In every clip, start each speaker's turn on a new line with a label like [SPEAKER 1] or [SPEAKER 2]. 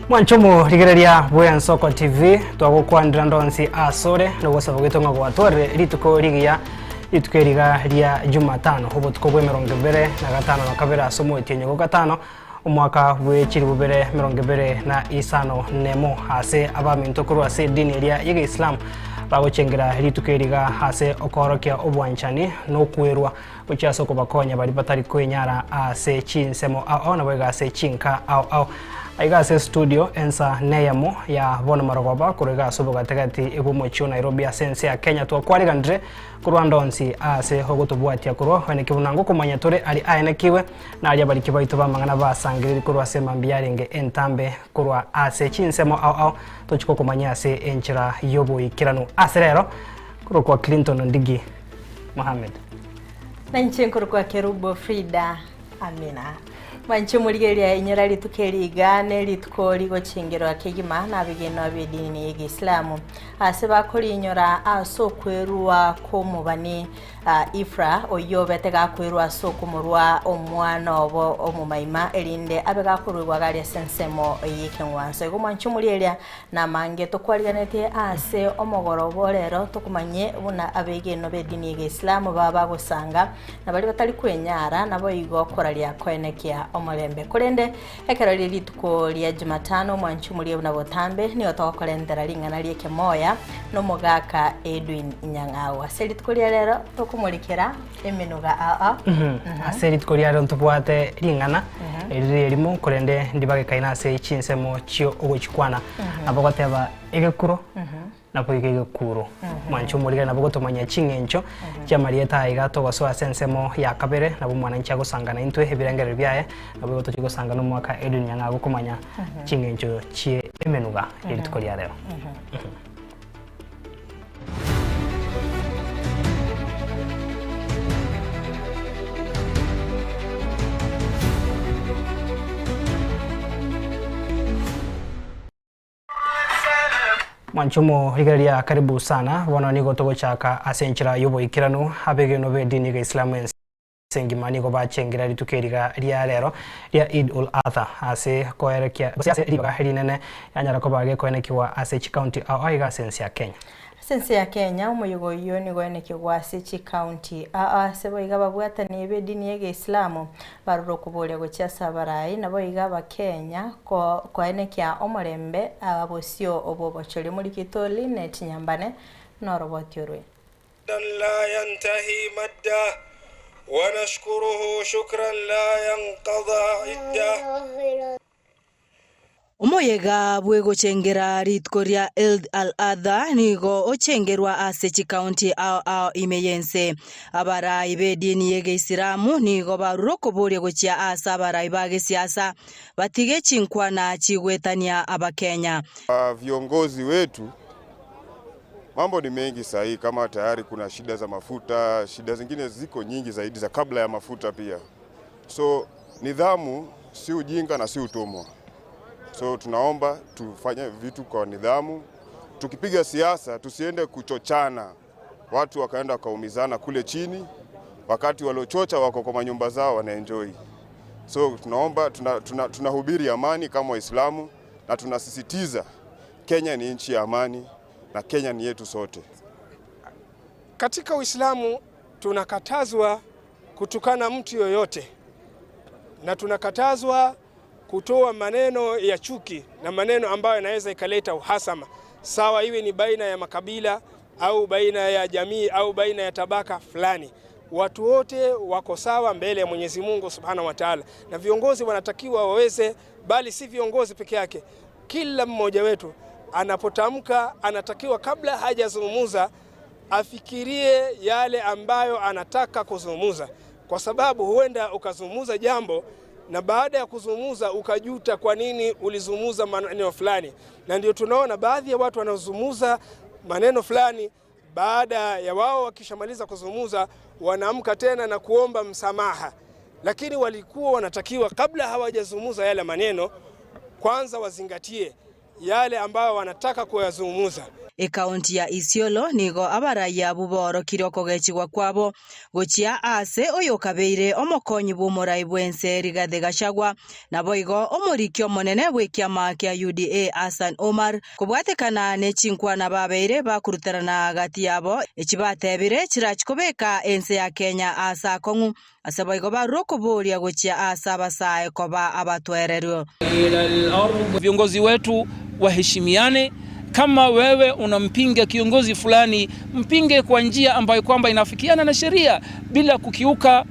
[SPEAKER 1] Mwanche omorigereria bw'Ensoko TV, twagokwanera ndonsi asore nogosaba gwaito ng'a gwatwarire rituko rigiya, rituko eriga ria Jumatano, obotuko bw'emerongo ebere na gatano na kabere ase omotienyi o gatano, omwaka bwe chilifu bibere emerongo ebere na isano nemo. Ase abaminto korwa ase edini eria y'Egeisilamu bagochengera rituko eriga ase okoorokia obwanchani na okwerwa gochia ase okobakonya baria batari kwenyara ase chinsemo ao ao naboigo ase chinka ao ao. Aiga ase estudio ensa neyemo ya bono marogoba korwa iga ase obogatigati bw'omochie o Nairobi ase ense ya Kenya twakwariganire korwa ande onsi ase ogotobwatia korwa oeneki buna ngokomanya tore aria aenekiwe na aria abariki baito b'amang'ana basangereiri korwa ase emambia yarenge entambe korwa ase chinsemo ao ao tochie gokomanyia ase enchera y'oboikeranu ase rero korwa kwa Clinton Ndigi Mohammed.
[SPEAKER 2] Na inche nkorokwa Kerubo Frida. Amina. Mwanche morigereria inyora rituko eri iga ne rituko rigochengerwa kegima nabegenwa b'edini y'Egeisilamu ase bakoriinyora ase okwerua kw'omobani Ifra oyio obete gakwerwa ase okomorua omwana obo omomaima erinde abe gakoruegwa gari ase ensemo y'ekeng'wanso. Igo mwanche omorigereria Namange tokwariganetie ase omogoroba o rero tokomanye buna abegenwa b'edini y'Egeisilamu baba bagosanga na baria batari kwenyara, naboigo koraria koenekia omorembe. Korende ekero rire rituko ria Jumatano omwanchi omoria buna botambe nigo togokorentera ring'ana ri'ekemoya nomogaka Edwin Nyang'au. Ase rituko ria rero tokomorikera emenuga ao ao.
[SPEAKER 1] Ase rituko ria rero ntobwate ring'ana erire erimo korende ndibagekaine ase chinsemo chio ogochikwana. Nabo goteba egekuro naboigo egekuro. Mwanche omorigani nabo gotomanyia ching'encho chi'amarieta aya iga togosoa ase ensemo ya kabere nabo omwananchi agosanga naintwe ebirengererio biaye naboigo tochia gosanga nomwaka Edwin Nyang'au gokomanya ching'encho chie emenuga ye rituko ria rero. Mwanche omorigereria karibu sana, bono nigo togochaka ase enchera y'oboikeranu, abegenwa b'edini ya Islamu ense engima nigo bachengera rituko eriga ria rero ria Eid ul Adha ase koerekia gose ase ribaga rinene yanyara koba gekoenekigwa ase chikaunti ao aiga ase ense ya Kenya.
[SPEAKER 2] Ase ense ya Kenya, omoyega oyio nigo oenekigwa ase chikaunti ao ase boigo ababwatani b'edini y'Egeisilamu barure okoboria gochia ase abarai naboigo Abakenya koenekia omorembe bosio obw'obochori Omorikito Linet Nyambane noroboti orwe.
[SPEAKER 3] لا ينتهي مده ونشكره شكرا لا ينقضى عده.
[SPEAKER 4] Omoyega bw'egochengera rituko ria Eid al-Adha nigo ochengerwa ase chikaunti ao ao ime y'ense. Abarai b'edini y'Egeisilamu nigo barure okoboria gochia ase abarai ba gesiasa batige chinkwana chigwetania Abakenya.
[SPEAKER 5] Viongozi wetu mambo ni mengi sahii, kama tayari kuna shida za mafuta, shida zingine ziko nyingi zaidi za kabla ya mafuta pia. So nidhamu si ujinga na si utumwa. So tunaomba tufanye vitu kwa nidhamu. Tukipiga siasa tusiende kuchochana, watu wakaenda wakaumizana kule chini, wakati waliochocha wako kwa manyumba zao wanaenjoy. So tunaomba tunahubiri tuna, tuna amani kama Waislamu na tunasisitiza Kenya ni nchi ya amani na Kenya ni yetu sote.
[SPEAKER 3] Katika Uislamu tunakatazwa kutukana mtu yoyote na tunakatazwa kutoa maneno ya chuki na maneno ambayo yanaweza ikaleta uhasama, sawa iwe ni baina ya makabila au baina ya jamii au baina ya tabaka fulani. Watu wote wako sawa mbele ya Mwenyezi Mungu Subhanahu wa Ta'ala, na viongozi wanatakiwa waweze, bali si viongozi peke yake, kila mmoja wetu anapotamka anatakiwa kabla hajazungumza afikirie yale ambayo anataka kuzungumza, kwa sababu huenda ukazungumza jambo na baada ya kuzungumza ukajuta kwa nini ulizungumza maneno fulani. Na ndio tunaona baadhi ya watu wanaozungumza maneno fulani, baada ya wao wakishamaliza kuzungumza wanaamka tena na kuomba msamaha, lakini walikuwa wanatakiwa kabla hawajazungumza yale maneno kwanza wazingatie yale ambayo wanataka kuyazungumza.
[SPEAKER 4] Ekaunti ya Isiolo nigo abarai abwo boorokirie okogechigwa kwabo gochia aase oyokabeire omokonyi bw'omorai bw'ense Rigathi Gachagua, naboigo omoriki omonene bw'ekiama kia UDA Hassan Omar, kobwatekana ne chinkwana babeire bakoruterana gati yabo echi batebire chirachi kobeka ense ya Kenya aase akong'u. Ase boigo barure okoboria gochia aase abasae koba abatwereru.
[SPEAKER 6] Viongozi wetu waheshimiane. Kama wewe unampinga kiongozi fulani, mpinge kwa njia ambayo kwamba inafikiana na sheria bila kukiuka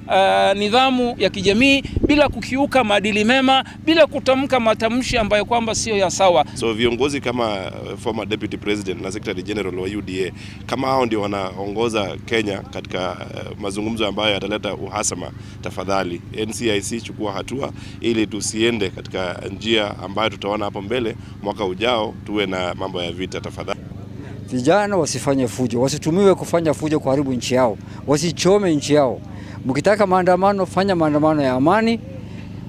[SPEAKER 6] nidhamu ya kijamii, bila kukiuka maadili mema, bila kutamka matamshi ambayo kwamba sio ya sawa.
[SPEAKER 7] So viongozi kama former deputy president na secretary general wa UDA kama hao ndio wanaongoza Kenya katika mazungumzo ambayo yataleta uhasama, tafadhali NCIC chukua hatua ili tusiende katika njia ambayo tutaona hapo mbele mwaka ujao tuwe na mambo ya vita, tafadhali.
[SPEAKER 8] Vijana wasifanye fujo, wasitumiwe kufanya fujo kuharibu nchi yao, wasichome nchi yao. Mkitaka maandamano, fanya maandamano ya amani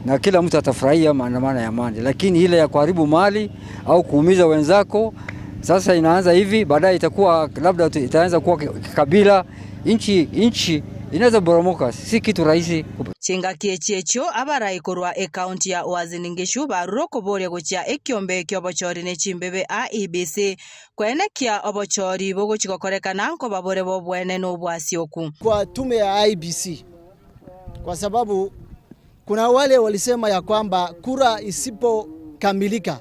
[SPEAKER 8] na kila mtu atafurahia maandamano ya amani, lakini ile ya kuharibu mali au kuumiza wenzako, sasa inaanza hivi, baadaye itakuwa labda itaanza kuwa kabila, nchi inaweza boromoka, si kitu rahisi.
[SPEAKER 4] Chingaki echi echio abarai korwa ekaunti ya Uasin Gishu barure okoboria gochia ekiombe kia obochori ne chimbebe IEBC kwenekia obochori bogochi gokorekana nkobabore bobwene na obwasioku.
[SPEAKER 9] Kwa tume ya IEBC, kwa sababu kuna wale walisema ya kwamba kura isipokamilika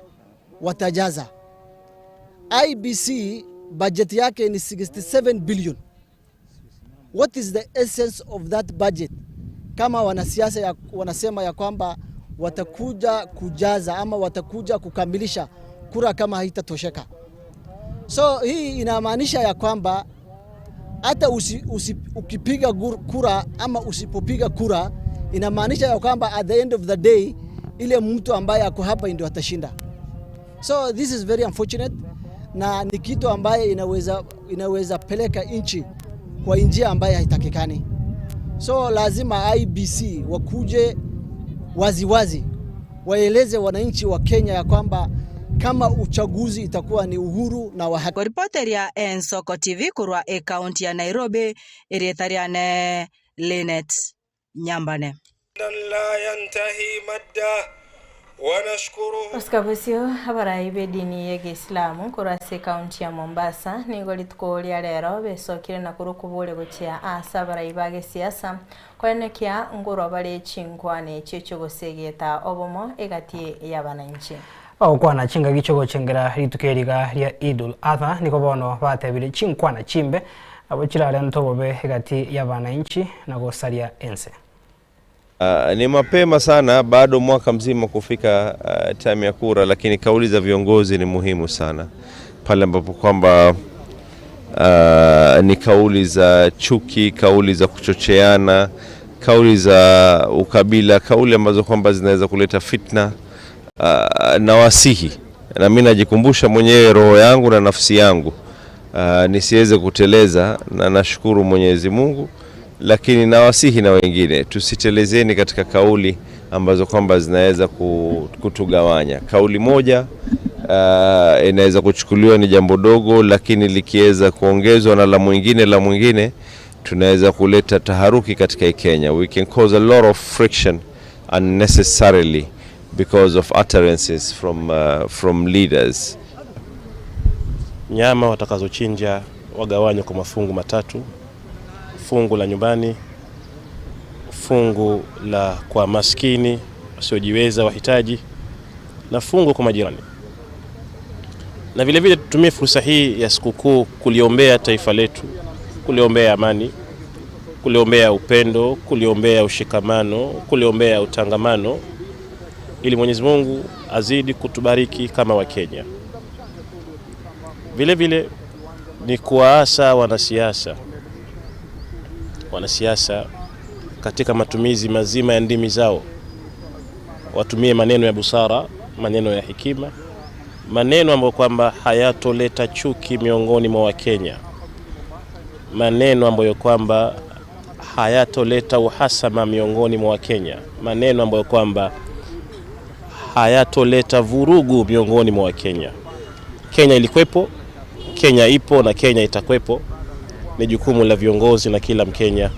[SPEAKER 9] watajaza. IEBC budget yake ni 67 billion. What is the essence of that budget? Kama wanasiasa wanasema ya kwamba watakuja kujaza ama watakuja kukamilisha kura kama haitatosheka. So hii inamaanisha ya kwamba hata ukipiga kura ama usipopiga kura, inamaanisha ya kwamba at the end of the day ile mtu ambaye ako hapa ndio atashinda. So this is very unfortunate, na ni kitu ambaye inaweza peleka nchi kwa njia ambaye haitakikani. So lazima IEBC wakuje waziwazi waeleze wananchi wa Kenya ya kwamba kama uchaguzi itakuwa ni uhuru na wa haki.
[SPEAKER 4] Koripoteria Ensoko TV kurwa ekaunti ya Nairobi, irietariane Linet Nyambane.
[SPEAKER 3] La yantahi madda wa
[SPEAKER 2] Oscar Bosio abarai b'edini y'Egiisilamu korwa ase ekaunti ya Mombasa nigo rituko ria rero besokire na korwa okobore gochia ase abarai ba gesiasa koenekia ngorwa bare chinkwana echio chiogosegeta obomo egati ya bananchi.
[SPEAKER 1] Bagokwana chingaki chiogochengera rituko eriga ria Idul Adha nigo bono batebire chinkwana chimbe abo chirarente obobe egati ya bananchi na gosaria ense.
[SPEAKER 10] Ni mapema sana, bado mwaka mzima kufika time ya kura, lakini kauli za viongozi ni muhimu sana pale ambapo kwamba ni kauli za chuki, kauli za kuchocheana, kauli za ukabila, kauli ambazo kwamba zinaweza kuleta fitna. Na wasihi, na mimi najikumbusha mwenyewe roho yangu na nafsi yangu nisiweze kuteleza, na nashukuru Mwenyezi Mungu, lakini nawasihi na wengine tusitelezeni katika kauli ambazo kwamba zinaweza kutugawanya. Kauli moja inaweza kuchukuliwa ni jambo dogo, lakini likiweza kuongezwa na la mwingine, tunaweza kuleta taharuki katika Kenya. We can cause a lot of friction unnecessarily because of utterances from leaders.
[SPEAKER 11] Nyama watakazochinja wagawanywe kwa mafungu matatu: fungu la nyumbani, fungu la kwa maskini wasiojiweza wahitaji, na fungu kwa majirani. Na vile vile tutumie fursa hii ya sikukuu kuliombea taifa letu, kuliombea amani, kuliombea upendo, kuliombea ushikamano, kuliombea utangamano, ili Mwenyezi Mungu azidi kutubariki kama Wakenya. Vile vile ni kuwaasa wanasiasa katika matumizi mazima ya ndimi zao, watumie maneno ya busara, maneno ya hekima, maneno ambayo kwamba hayatoleta chuki miongoni mwa Wakenya, maneno ambayo kwamba hayatoleta uhasama miongoni mwa Wakenya, maneno ambayo kwamba hayatoleta vurugu miongoni mwa Wakenya. Kenya ilikuwepo Kenya ipo na Kenya itakwepo. Ni jukumu la viongozi na kila Mkenya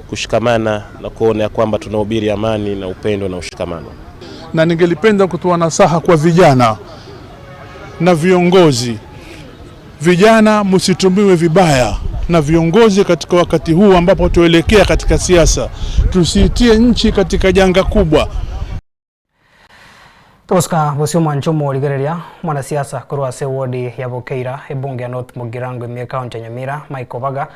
[SPEAKER 11] kushikamana na kuona ya kwamba tunahubiri amani na upendo na ushikamano.
[SPEAKER 12] Na ningelipenda kutoa nasaha kwa vijana na viongozi. Vijana msitumiwe vibaya na viongozi katika wakati huu ambapo tuelekea katika siasa, tusiitie nchi katika janga kubwa.
[SPEAKER 1] Togosuka bosio omwancho omorigereria, omwanasiasa korwa ase ewodi ya Bokeira, ebunge ya North Mugirango ime ekaunti ya Nyamira, Mike Obaga,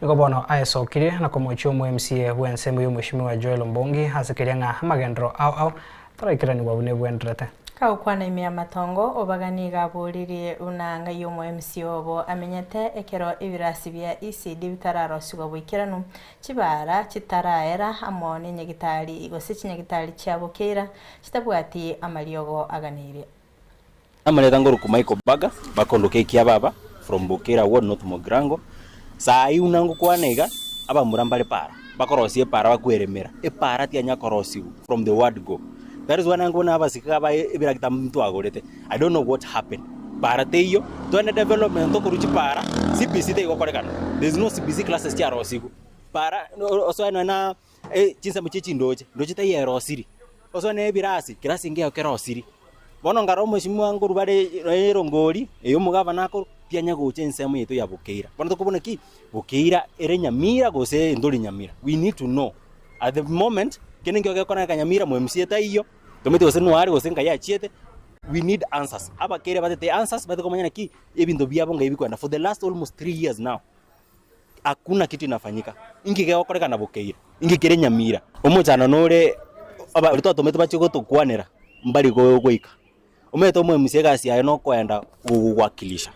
[SPEAKER 1] nigo bono aesokirie na komochia omo MCA bw'ensemo y'omweshimiwa Joel Ombongi ase keria ng'a amagenderero ao ao taraikeranigwa buna ebwenderete.
[SPEAKER 2] Kagokwana ime y'amatongo, Obaga nigo aboririe buna ng'ai omo MCA obo amenyete ekero ebirasi bia ECD bitararosigwa boikeranu, chibaara chitaraera amo nenyagitari gose chinyagitari chia Bokeira chitabwati amariogo aganeirie.
[SPEAKER 13] Amareta ngoroku Michael Baga, bakondoka ekia baba from Bokera ward North Mogrango. Saa hii buna ngokwana iga, abamura mbare para, bakorosia epara bakweremera, epara tianya korosiwa from the word go. That is why nangobona abasike aba ebirakita ntwagorete, I don't know what happened. Para teiyo, twende development tokorwa chipara, CBC teigokorekana, there is no CBC classes chiarosigwe. Para osoe nonya na chinsemo chie chindoche, ndoche taiyo erosiri, osoe na ebirasi, kerasi nkeiyo kerosiri. Bono nkarora omweshimiwa nkorwa bare nonya erongori, eye omogavana akorwa, tianya gocha ensemo yaito ya Bokeira. Bono tokobuna ki? Bokeira ere Nyamira gose ntori Nyamira? We need to know. At the moment, kende nkeiyo gekoreka Nyamira, mo MCA taiyo, tomanyeti gose noare gose nkai achiete, we need answers. Abakeire batete answers, bate komanya naki ebinto biabo ngai bikoenda for the last almost 3 years now. Hakuna kitu inafanyika. Inki gegokorekana Bokeira? Inki kere Nyamira? Omochando nore baria twatomete bachie gotokwanera mbari goika. Omanyete omo MC egasi yaye nokoenda gogowakilisha.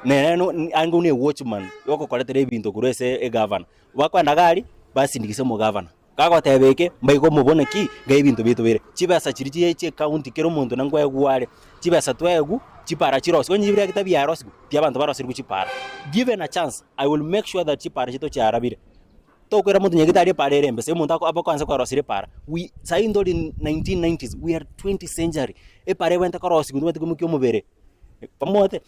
[SPEAKER 13] Nere ange buna ewatchman yogokoretera ebinto korwa ase egavana. Bakoenda iga aria, basindikisa omogavana. Gagoteba eke, mbaiga omobone ki, ng'a ebinto biaito bire. Chibesa chiria chie chi'ecounty kera omonto nankwaegwa are, chibesa twaegwa, chipara chirosigwe, onye chiria chitabiarosigwe, ti abanto baroserigwe chipara. Given a chance, I will make sure that chipara chiaito chiarabire. Tokoira monto nyagetari epara ere embese, omonto ako abakoansa kwarosirie epara. We sahi ntori 1990s, we are 20 century, epara ebwenerete korosigwa ntobwenerete koimokia omobere. Omanyete,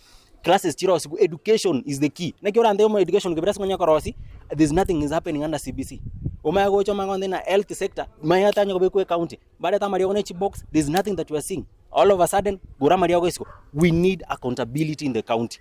[SPEAKER 13] classes chirosigwe, education is the key. Naki orantebie omo education kebere ase konya korosia, there's nothing is happening under CBC. Omanye gocha omanye gonte na health sector, manye tanya kobekwa ecounty, barete amariogo ne chibox, there's nothing that we are seeing. All of a sudden, gora amariogo isiko. We need accountability in the county.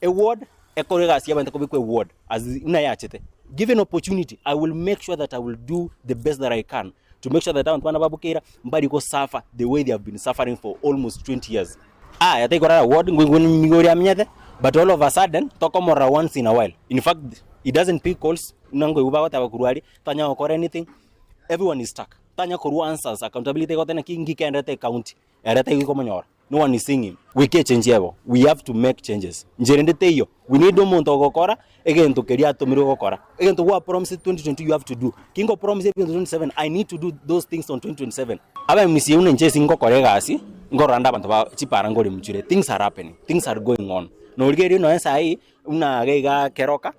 [SPEAKER 13] A ward, ekore egasi yabwenerete kobekwa eward as buna yachete. Given opportunity, I will make sure that I will do the best that I can to make sure that abanto bane ba Bukeira mbari go suffer the way they have been suffering for almost 20 years. Aya taikorara ward nigo oria amenyete but all of a sudden tokomorora once in a while. In fact he doesn't pick calls buna nkoigwa bagoteba korwa aria tanya gokora anything everyone is stuck. Tanya korwa answers accountability egoteba naki nki kenderete ecounty ere taikomonyora no one is seeing him. Goika echange ebo we have to make changes. Inche rende teiyo we need omonto ogokora egento keria atomirwe gokora. Egento gwa promise 2022 you have to do. Ki nko promise ebinto 2027 I need to do those things on 2027. Aba MCA buna inche ase ngokora egasi, nkorora nde abanto ba chipara nkoremwa chire, things are happening, things are going on. Norigereria nonya saii buna iga igaa Keroka,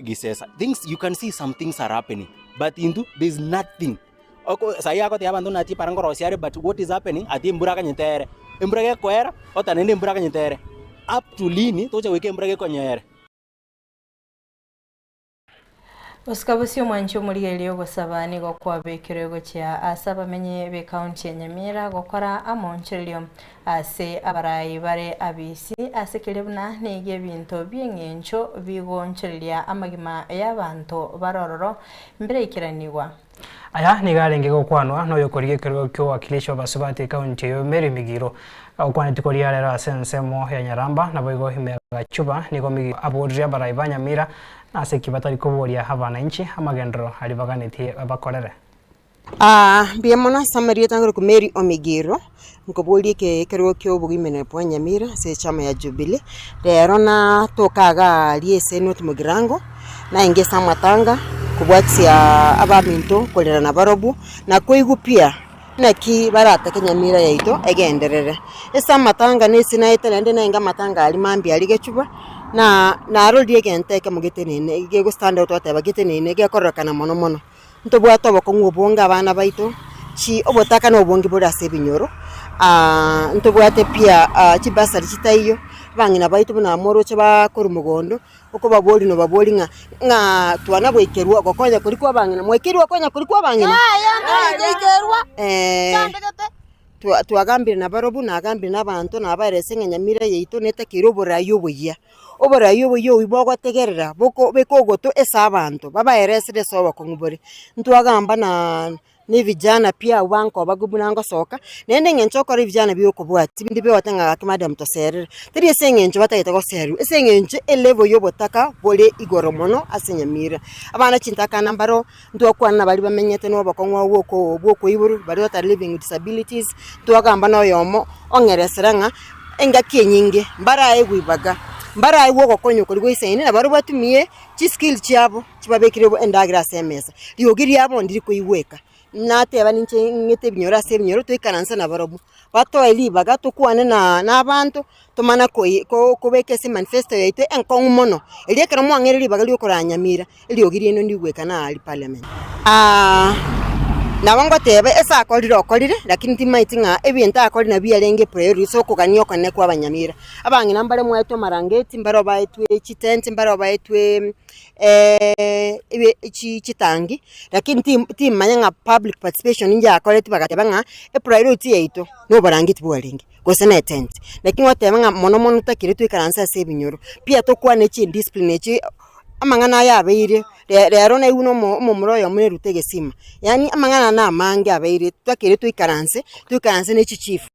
[SPEAKER 13] Gisesa, things you can see some things are happening but intwe there is nothing. Oko saii agotebia abanto ng'a chipara nkorosia are but what is happening ati embura akanyete ere, embura gekoera, otanende embura akanyete ere, up to lini togocha goika embura gekonyere.
[SPEAKER 2] Gosika bosio omwanchi omorigereria ogosaba nigo kwabekirwe gochia ase abamenyi b'ekaunti ya Nyamira gokora amoonchorerio ase abarai bare abisi ase keria buna nigo ebinto bi'eng'encho bigoonchoreria amagima y'abanto bare ororo mbiraikeranigwa.
[SPEAKER 1] Aya nigo arenge gokwanwa noyokorigia ekerogo ki'owakilishi b'abasubati ekaunti eyio Mary Migiro. Agokwana rituko ria rero ase ensemo ya Nyaramba naboigo ime ya Gachuba nigo Migiro aboririe abarai ba Nyamira nase ki batari koboria abananchi amagenderero aria baganetie babakorere.
[SPEAKER 14] Mbuya mono ase amarieta ngoroku Mary Omigiro, nkoboria eke ekerogo kia obogima bwa Nyamira ase echama ya Jubilee, rero natoka iga aria ase North Mugirango, nainche ase amatanga kobwatia abaminto korera nabarobwo, na koigwa pia naki baratake Nyamira yaito egenderere. Ase amatanga na ase naete naende nainga amatanga aria mambia aria gechuba, na narorire egento ekemo getenene gego stand out twateba getenene gekororekana mono mono. Ntobwate obokong'u obonge abana baito, chi obotaka na obonge bore ase ebinyoro, ntobwate pia chibasari chitaiyo. Abang'ina baito buna moroche bakorwa mogondo, okobaboria nobaboria ng'a ng'a twana goikerwa gokonya koria kwa abang'ina, mwaikeirwe gokonya koria kwa abang'ina? Twa twagambire nabarobwo, nagambire na abanto, nabaerese ng'a nyamira yaito netakeire oborai oboyia. Oborai oboyia obwo bogotegerera boko beka ogoto ase abanto, babaeresere ase obokong'u bore. Ntwagamba na na evijana pi abwo bankoba buna ngosoka, naende eng'encho okora evijana biokobwatia binde biogote ng'a gaki madam toserere, teri ase eng'encho batagete goserwa, ase eng'encho elevel ya obotaka bore igoro mono ase nyamira. Abana chintakana mbaro, ntwakwana na baria bamenyete na obokong'u abwo bwa bwa okoiborwa, baria batari living with disabilities, ntwagamba na oyomo ong'eresera ng'a engaki enyinge mbaraegwe ibaga, mbaraegwe ogokonya koria goisaine na barobwo batumie chiskill chiabo. Chibabekire endagera ase emesa, riogi riabo ndiri koigweka. Nateba ninche ng'ete ebinyoro ase ebinyoro toikaranse nabarobwo, batoe ribaga tokwane na na abanto, tomana koi ko kobeka ase emanifesto yaito enkong'u mono, erio ekero mwang'eire ribaga ria okoranyamira, eriogi riaino ndigweka na aria parliament. Nabo ngoteba ase akorire okorire, lakini timaeti ng'a ebinto akorire nabio biarenge priority ase okogania okonene kwa abanyamira. Abang'ina mbare mwaetwe amarangeti, mbare baetwe chitenti, mbare baetwe ebe chi chitangi, lakini tim timanya ng'a public participation njakoretwe bagateba ng'a epriority yaito na oborangeti bwarenge, gose na etent. Naki ngoteba ng'a mono mono totakire toikaranse ase ebinyoro, pia tokwane chindiscipline echi amang'ana aya abeire, re rero naigwe na omo omomura oyomo nerute egesima, yaani amang'ana aya na amange abeire totakeire toikaranse, toikaranse na echichief.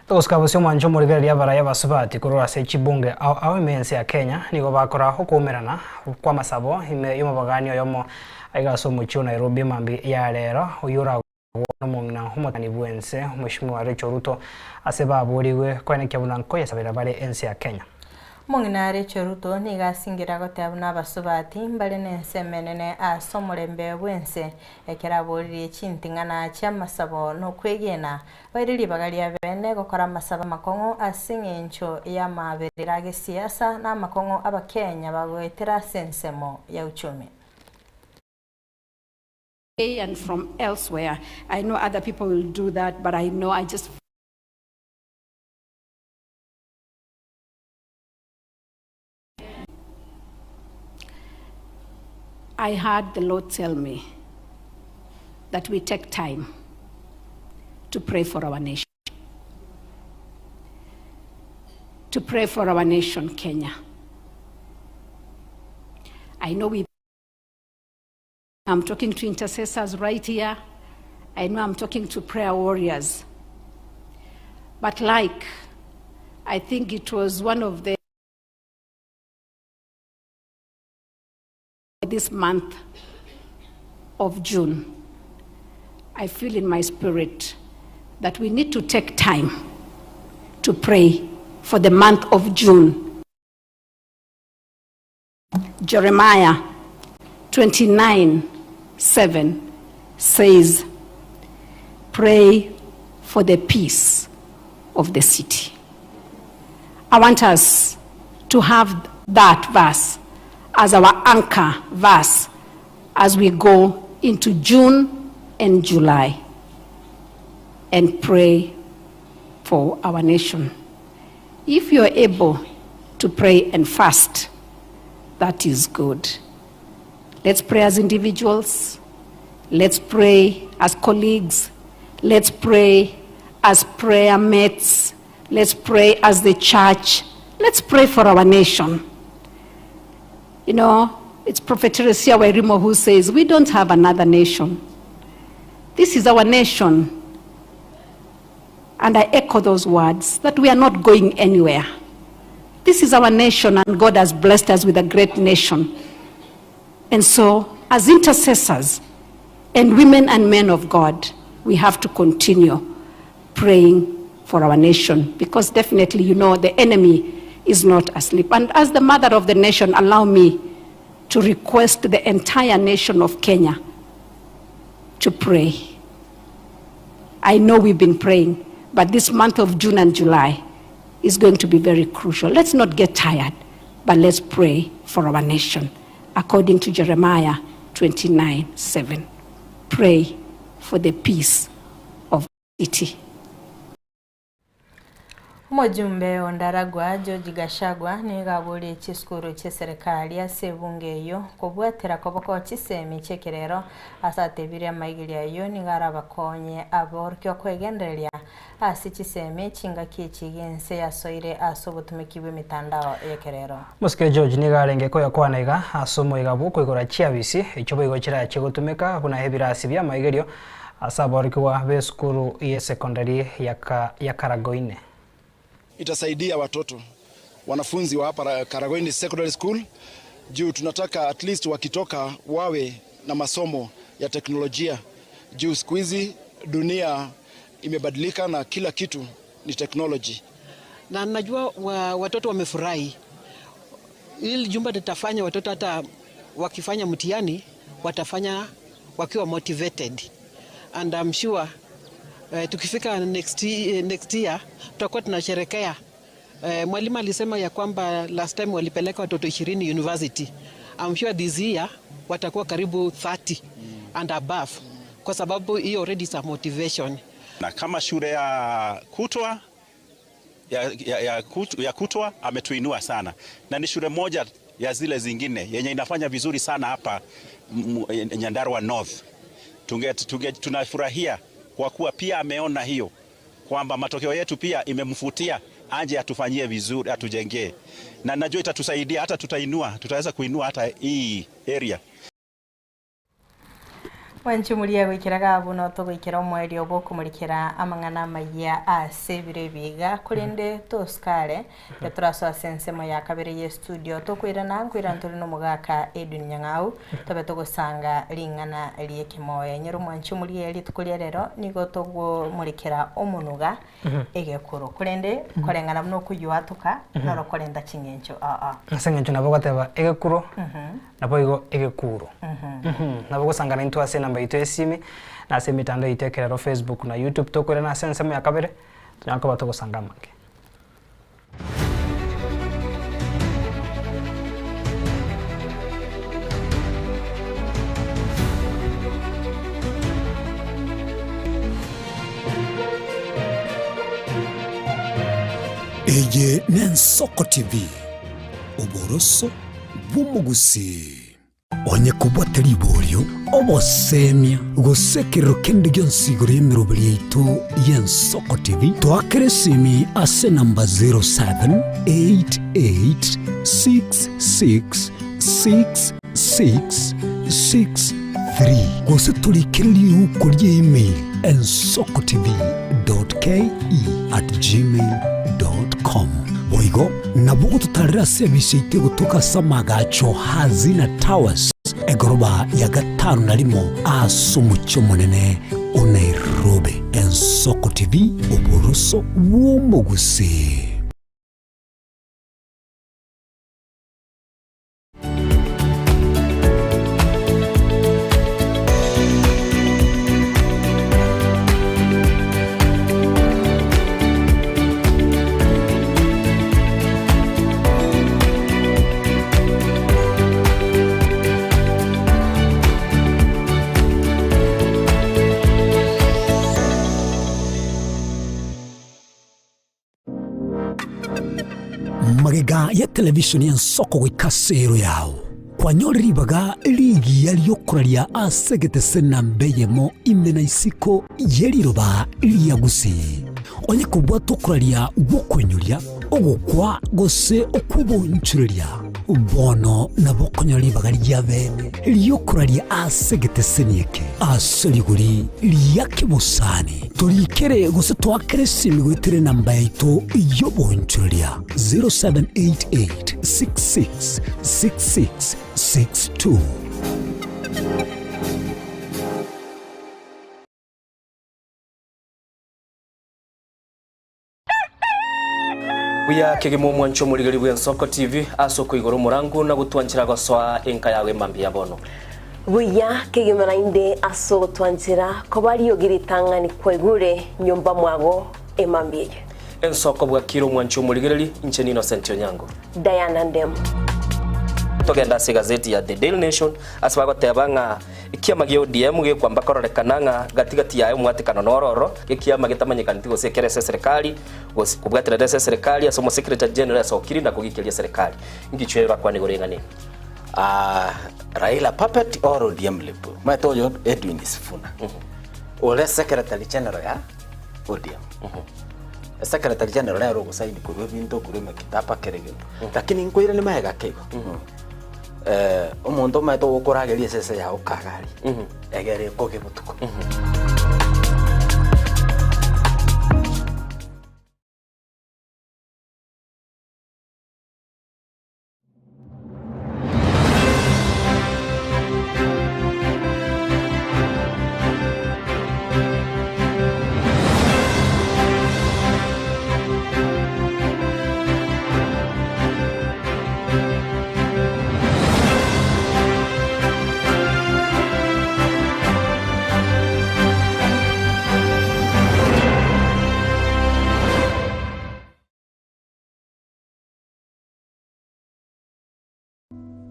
[SPEAKER 1] Togosika bosio omwancho omorigereria abarai abasubati korwa ase chibunge ao ao ime y'ense ya Kenya nigo bakora okoumerana kw'amasabo ime y'omobagani oyomo aiga ase omochie o Nairobi mambia ya rero oyio oragwe nomong'ina omotang'ani bw'ense Mweshimiwa Rachel Ruto ase baborigwe koenekia buna nkoyesabera bare ense ya Kenya.
[SPEAKER 2] Omong'ina Rachel Ruto nigo asingire agoteba buna abasubati mbare nensemo enene ase omorembe bw'ense Ekero aboririe chinting'ana chi'amasabo na okwegena, baire ribaga ria bene gokora amasabo amakong'u ase engencho y'amaberera a gesiasa na amakong'u Abakenya bagoetera ase ensemo ya uchumi.
[SPEAKER 15] And from elsewhere. I know other people will do that, but I know I just. I heard the Lord tell me that we take time to pray for our nation. To pray for our nation, Kenya. I know we. I'm talking to intercessors right here. I know I'm talking to prayer warriors. But like, I think it was one of the this month of June, I feel in my spirit that we need to take time to pray for the month of June. Jeremiah 29 7 says, Pray for the peace of the city. I want us to have that verse as our anchor verse as we go into June and July and pray for our nation. If you're able to pray and fast, that is good. Let's pray as individuals. Let's pray as colleagues. Let's pray as prayer mates. Let's pray as the church. Let's pray for our nation. You know, it's Prophet Teresia Wairimo who says, We don't have another nation. This is our nation. And I echo those words that we are not going anywhere. This is our nation, and God has blessed us with a great nation. And so, as intercessors and women and men of God, we have to continue praying for our nation because definitely, you know, the enemy is not asleep. And as the mother of the nation, allow me to request the entire nation of Kenya to pray. I know we've been praying, but this month of June and July is going to be very crucial. Let's not get tired, but let's pray for our nation. According to Jeremiah 29 7, pray for the peace of the city.
[SPEAKER 2] Omojumbe o Ndaragwa, George Gachagua, nigo aborie chisukuru chi'eserekari ase ebunge eyio kobwatera koboko chisemi chi'ekerero ase atebirie amaigerio ayio nigo arabakonye aborokigwa kwegendereria ase chisemi chingaki echi g'ense yasoire ase obotumeki bw'emitandao y'ekerero.
[SPEAKER 1] Mosike George nigo arenge koyakwana iga ase omoiga bw'okoigora chiabisi echio boigo chirache gotumeka buna ebirasi bi'amaigerio ase aborokigwa b'esukuru y'esekondari ya Karagoine.
[SPEAKER 16] Itasaidia watoto wanafunzi wa hapa Karagoini Secondary School juu tunataka at least wakitoka wawe na masomo ya teknolojia juu siku hizi dunia imebadilika na kila kitu ni technology.
[SPEAKER 17] Na najua wa, watoto wamefurahi. Hili jumba litafanya watoto hata wakifanya mtihani watafanya wakiwa motivated and I'm sure tukifika next, next year tutakuwa tunasherekea. Mwalimu alisema ya kwamba last time walipeleka watoto 20 university. I'm sure this year watakuwa karibu 30 and above kwa sababu hiyo already is a motivation.
[SPEAKER 18] Na kama shule ya kutwa ya kutwa ametuinua sana, na ni shule moja ya zile zingine yenye inafanya vizuri sana hapa Nyandarua North. Tunafurahia kwa kuwa pia ameona hiyo kwamba matokeo yetu pia imemfutia anje atufanyie vizuri, atujengee, na najua itatusaidia hata tutainua, tutaweza kuinua hata hii area.
[SPEAKER 2] Mwanchumuria gwikiraga abu no tugwikira omwerio bwokumurikira amang'ana amaya ase ebiro ebiga korende tosikare geturasoa ase ensemo ya kabere ya studio tokwirana nkwirana tori na omogaka Edwin Nyang'au tobe togosanga ring'ana ria ekimoyo enyoro mwanchumuria rituko ria rero nigo togomurikira omonuga egekoro korende koreng'ana buna okoyuatuka noro korenta ching'encho aa
[SPEAKER 1] Ase eng'encho nabo ogoteba egekuro nabo igo egekuro. Nabo ogosangana intwe ase enamba yaito ya esimi, na ase emitandao yaito ekerero Facebook na YouTube tokoirana ase ensemo ya kabere, tonyare koba togosanga amange.
[SPEAKER 19] Eye n'Ensoko TV, oboroso bw'omogusii. Onye kobwate riborio, obosemia, gose ekerero kende gionsi igoro y'emeroberi yaito y'Ensoko TV, toakere esimi ase enamba 0788666663 gose torikere riuko ria email ensokotv.ke@gmail.com. Boigo nabo ogototarera ase ebisa yaito egotoka ase amagacho Hazina Towers, egoroba ya gatano na rimo ase omochie omonene o Nairobi. Ensoko TV, oboroso bw'omogusii. Magega ya televishoni y'ensoko goika ase ero yao, kwanyorire ribaga rigiya ri'okoraria ase egetese namba eyemo ime na isiko ye riroba ria Gusii. Onye kobwata okoraria gw'okoinyoria, ogokwa gose okw'obonchoreria, bono nabo okonyora ribaga ria bene ri'okoraria ase egeteseni eke ase rigori ria kebosani. Torikere gose toakere esimi goetera enamba yaito y'obonchoreria 0788 66 66 62.
[SPEAKER 20] Buya kegima omwancho omorigeri bw'Ensoko TV ase okoigora omorango na gotwanchera gosoa enka yago emambia ya bono.
[SPEAKER 21] Buya kegima naende ase ogotwanchera koba riogi ritang'ani kwaigure nyomba mwago emambia eye.
[SPEAKER 20] Ensoko bwakire omwancho omorigereri, inche n'Innocent Onyango.
[SPEAKER 21] Diana Ndemo.
[SPEAKER 20] Togende ase egazeti ya The Daily Nation ase bagoteba ng'a. Ekiama gia ODM gekwamba kororekana ng'a gati gati yaye omwatekano noro ororo, ekiama getamanyekaneti gose ekere ase eserekari, gose kobwaterera ase eserekari ase omosecretary general asokiri na kogikeria eserekari. Inki orakwane igoro y'eng'ana eye?
[SPEAKER 5] Ah, Raila puppet or ODM lip. Omanyete oyo Edwin Sifuna. Ore secretary general ya ODM. Secretary general nere ogosaini korwa ebinto korwa emekitaba kera egento. Lakini nkoiranie magega ake igo. Eh, omonto omanyete ogokorageria esese yago kagari. Egere ekoge botuko.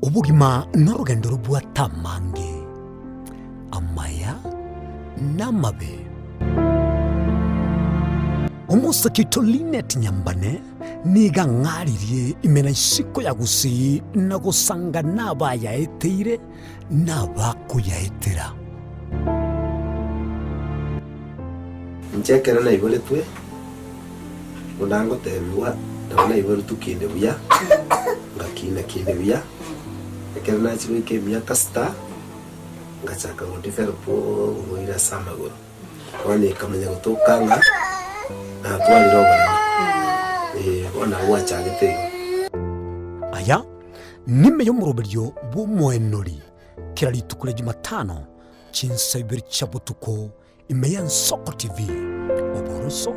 [SPEAKER 19] Obogima norogendo robwate amange, amaya na amabe. Omosake oito Linet Nyambane nigo ang'aririe ime na isiko ya Gusii na gosanga nabayaeteire na abakoyaetera.
[SPEAKER 22] Inche ekero naiboretwe, buna ngotebigwa, nabo naiboretwe kinde buya, ngakina kinde buya, ekero nachia goika emiaka sita, ngachaka go develop oborwaire ase amagoro. Bono ekamanya gotoka ng'a natwarire oboremo, eh, bono nabo gwachagete igo.
[SPEAKER 19] Aya nime y'omoroberio bw'omoenori kera rituko ria Jumatano chinsa ibere chia botuko ime y'Ensoko TV, oboroso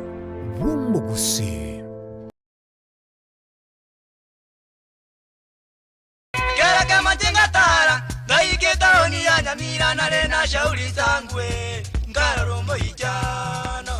[SPEAKER 19] bw'omogusii.
[SPEAKER 23] Kera kemache ngatara, ngaika etaoni ya Nyamira nare na Shauri Sangwe, nkarora omoichano.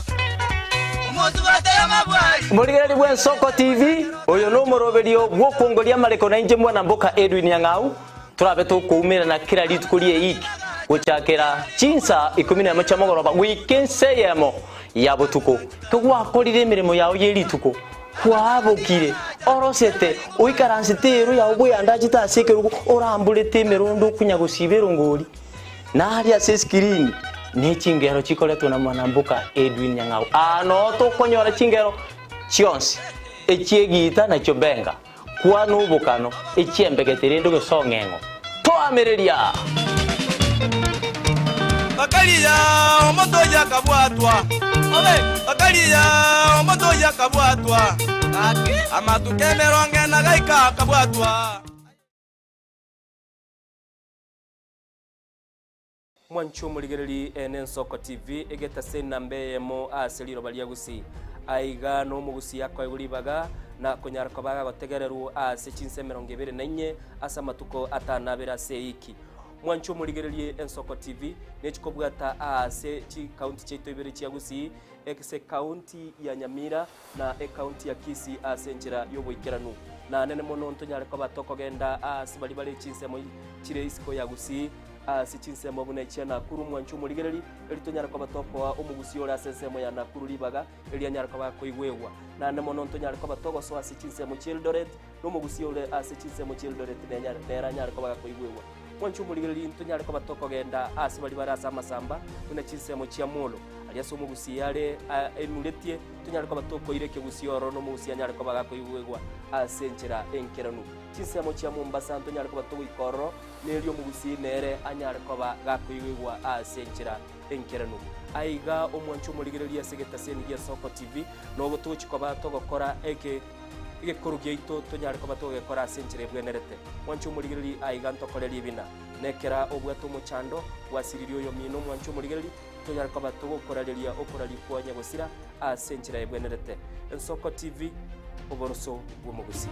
[SPEAKER 23] Omosubate amabwari.
[SPEAKER 24] Morigereri bw'Ensoko TV, oyo nomoroberio bw'okwongoria amareko na inche mwana mboka Edwin Nyang'au, Torabe tokoumerana kera rituko ri'eiki, gochakera chinsa ikomi nemo chia mogoroba goika ensa eyemo ya botuko. Kegwakorire emeremo yao ye rituko, kwabokire, orosete, oikaransete eero yao bweandachete ase ekerogo, oramborete emerondo okonya gosiba erongori, na aria ase esikirini ne chingero chikoretwe na mwanamboka Edwin Nyang'au. Aa noo tokonyora chingero chionsi, echi'egiita na chiobenga. Kwana obokano, echiembegete rende ogesong'eng'o. Toamereria!
[SPEAKER 23] Bakaria omonto oyio akabwatwa, bakaria omonto oyio akabwatwa, amatuko emerongo ena gaika akabwatwa.
[SPEAKER 20] Mwanche omorigereri ene Ensoko TV egetase enamba eyemo ase riroba ria Gusii. Aiga nomogusii akoegwa ribaga na konyara koba agotegererwa ase chinsa emerongo ebere na inye ase amatuko atano abere ase eiki. Mwanche omorigererie Ensoko TV nechikobwata aase chikaunti chiaito ibere chia Gusii ase ekaunti ya Nyamira na ekaunti ya Kisii ase enchera y'oboikeranu. Na nene mono ntonyare koba tokogenda aase baria bare chinsemo chire isiko ya Gusii Ase chinsemo buna echia Nakuru, mwanche omorigereri, erio tonyare koba tokoa omogusii ore ase ensemo ya Nakuru ribaga, erio anyare koba akoigwegwa. Naende mono ntonyare koba togosoa ase chinsemo chi'Eldoret, na omogusii ore ase chinsemo chi'Eldoret nenyare nere anyare koba gakoigwegwa. Mwanche omorigereri, ntonyare koba tokogenda ase baria bare ase amasamba, buna chinsemo chia Molo, aria ase omogusii are enuretie, tonyare koba tokoira ekegusii ororo, na omogusii anyare koba gakoigwegwa ase enchera enkeranu. Chinsemo chia Mombasa ntonyare koba togoika ororo, Nerio omogusii nere anyare koba gakoigwigwa ase enchera enkeranu. Aiga omwanche omorigereria ase egetaseni gia Soko TV, nobo togochia koba togokora eke egekoro giaito tonyare koba togegekora ase enchera ebwenerete. Mwanche omorigereria aiga ntokore ribina. Nekera obwate omochando, gwasiririe oyomino omwanche omorigereria, tonyare koba togokorareria okoraria kwa nyagosira ase enchera ebwenerete. Ensoko TV, oboroso bw'omogusii.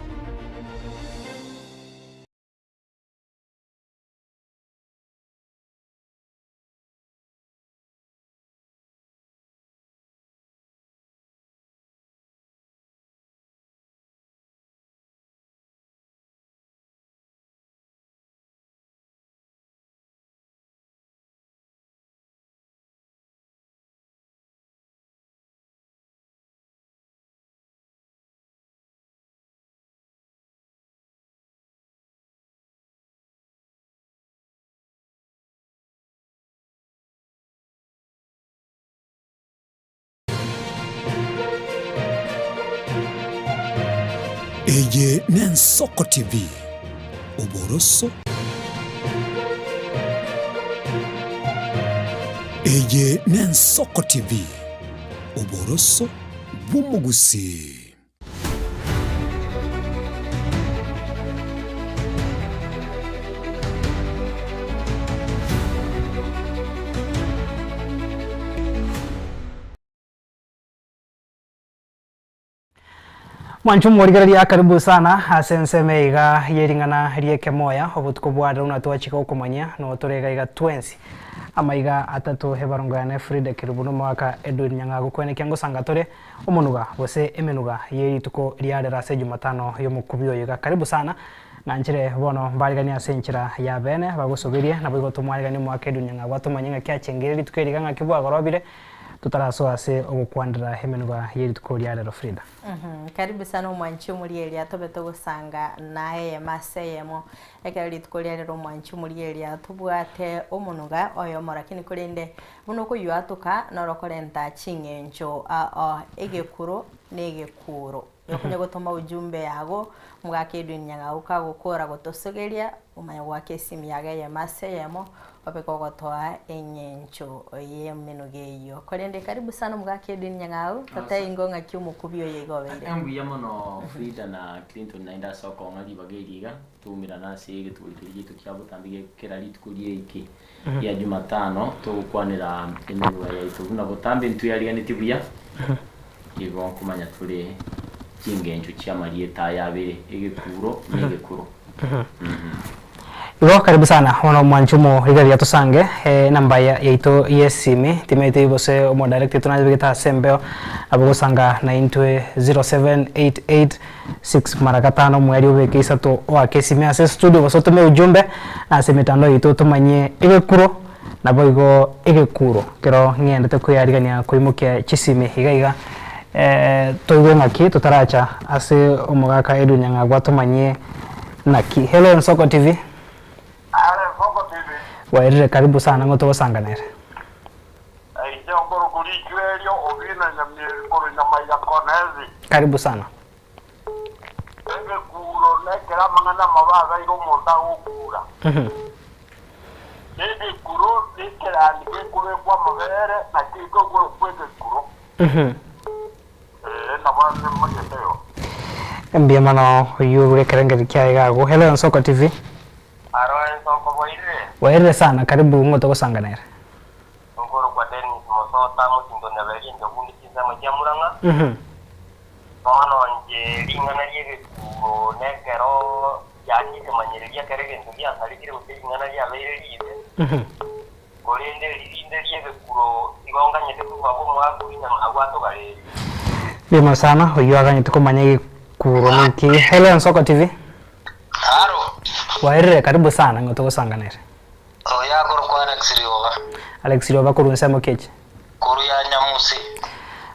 [SPEAKER 19] Eye n'Ensoko TV, oboroso. Eye n'Ensoko TV, oboroso bw'omogusii.
[SPEAKER 1] Mwanche omorigereria karibu sana ase ensemo eye iga ye ring'ana ri'ekemoya obotuko bwa rero buna twachika gokomanyia no tore iga iga twensi amaiga atato ebarongo yane Frida Kerubo na omogaka Edwin Nyang'ago kwenekia ngosanga tore omonuga gose emenuga ye rituko ria rero ase ejumatano y'omokubi oyo iga karibu sana nanchere bono mbariganie ase enchera ya bene bagosoberie naboigo tomwariganie omogaka Edwin Nyang'ago atomanye ng'aki achengire rituko eri iga ng'aki bwagorobire Totarasoa ase ogokwanera emenwa ye rituko ria rero Frida.
[SPEAKER 2] Karibu sana omwanchi omorieria tobe togosanga naye eyemo ase eyemo ekero rituko ria rero omwanchi omorieria tobwate omonuga oyomo lakini korende buna okoyuatuka noro okorenta ching'encho ao egekuro na egekuro okonya gotoma ujumbe yago omogaka Edwin Nyang'au kagokora gotosogeria omanye goaka esimu yago eyemo ase eyemo Obe kogotoa eng'encho y'emenuga eyio. Korende karibu sana omogaka Edwin Nyang'au, totebie ingo ng'aki omokubi oyo iga obeire.
[SPEAKER 6] Mbuya mono Frida na Clinton naende ase okong'a ribaga eri iga, toumerane ase egeturi keria giaito kia botambe gia kera rituko riaiki ria Jumatano togokwanera emenuga yaito buna botambe ntweyariganetie buya, igo nkomanya tore chingencho chi'amarieta aya abere, egekuro na egekuro.
[SPEAKER 1] Igo karibu sana bono omwanchi omorigereria tosange enamba yaito yesimi timaeti gose omodirect oito nanyebegete ase embeo nabo ogosanga naintwe 0788 mara gatano omweri obeke isato oake esimi ase estudio gose otome ujumbe ase emetandao yaito tomanyie egekuro naboigo egekuro kero ng'endete koyarigania koimokia chisimi iga iga toigwe ng'aki totaracha ase omogaka Edwin Nyang'agwa tomanyie Naki. Hello Nsoko TV.
[SPEAKER 7] Are Nsoko TV.
[SPEAKER 1] Bwairire karibu sana ng'o togosanga nere.
[SPEAKER 7] Inche nkorokwa Richuerio Obina Nyamieri korwa Nyamaiga Konezi.
[SPEAKER 1] Karibu sana.
[SPEAKER 7] Egekuro nekero amang'ana amabe abeire omonto agokura. Egekuro nekerandi gekobekwa amabere nakio gekorokwa egekuro. Ee, nabo nimanyete igo.
[SPEAKER 1] Mbuya mono oyio bwe ekerengerio kiaye iga agwo. Hello Nsoko TV.
[SPEAKER 7] Aro Ensoko bwairire?
[SPEAKER 1] Bwairire sana, karibu ng'o togosanga nere.
[SPEAKER 7] Nkorokwa Dennis Mosota mosinto Nyaberi Enchogundi chinsemo chia Murang'a. Bono inche ring'ana ri'egekuro nekero yaani ekemanyererio ekero egento giasarekire gose ring'ana riabeire riibe. Korende ririnde ri'egekuro igo nganyete korwa abwo omwaka o inyama agwo atogarerie.
[SPEAKER 1] Mbuya sana oyio aganyete komanya egekuro ninki. Hello Nsoko TV.
[SPEAKER 8] Haro.
[SPEAKER 1] Bwairire karibu sana ng'o togosanganere.
[SPEAKER 8] Oyo akorokwa Alex Rioba.
[SPEAKER 1] Alex Rioba korwa nsemo ki echi?
[SPEAKER 8] Korwa ya Nyamusi.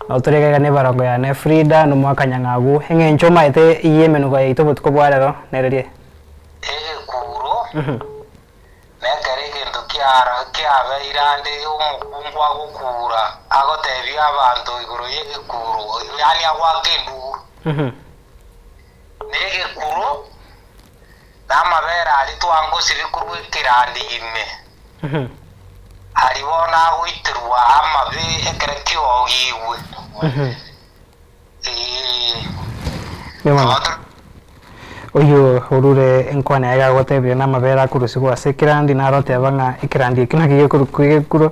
[SPEAKER 1] Nabo tore iga iga nebarongo yane Frida nomwaka Nyang'agu eng'encho omaete y'emenugo yaito obotuko bwa rero nererie?
[SPEAKER 8] Egekuro. Nekero egento kiabeire ande omokungu agokuura, agotebia abanto igoro y'egekuro, yaani agoaka enduru. Negekuro, na amabere aria twangosirie korwa ekerandi ime, aria bono agoiterwa amabe ekero kiogigwe. Ee.
[SPEAKER 1] Oyio orure enkwana yaye gagotebire namabere akorusigwa ase ekerandi, naro oteba ng'a ekerandi ekio nakio gekorokwa egekuro,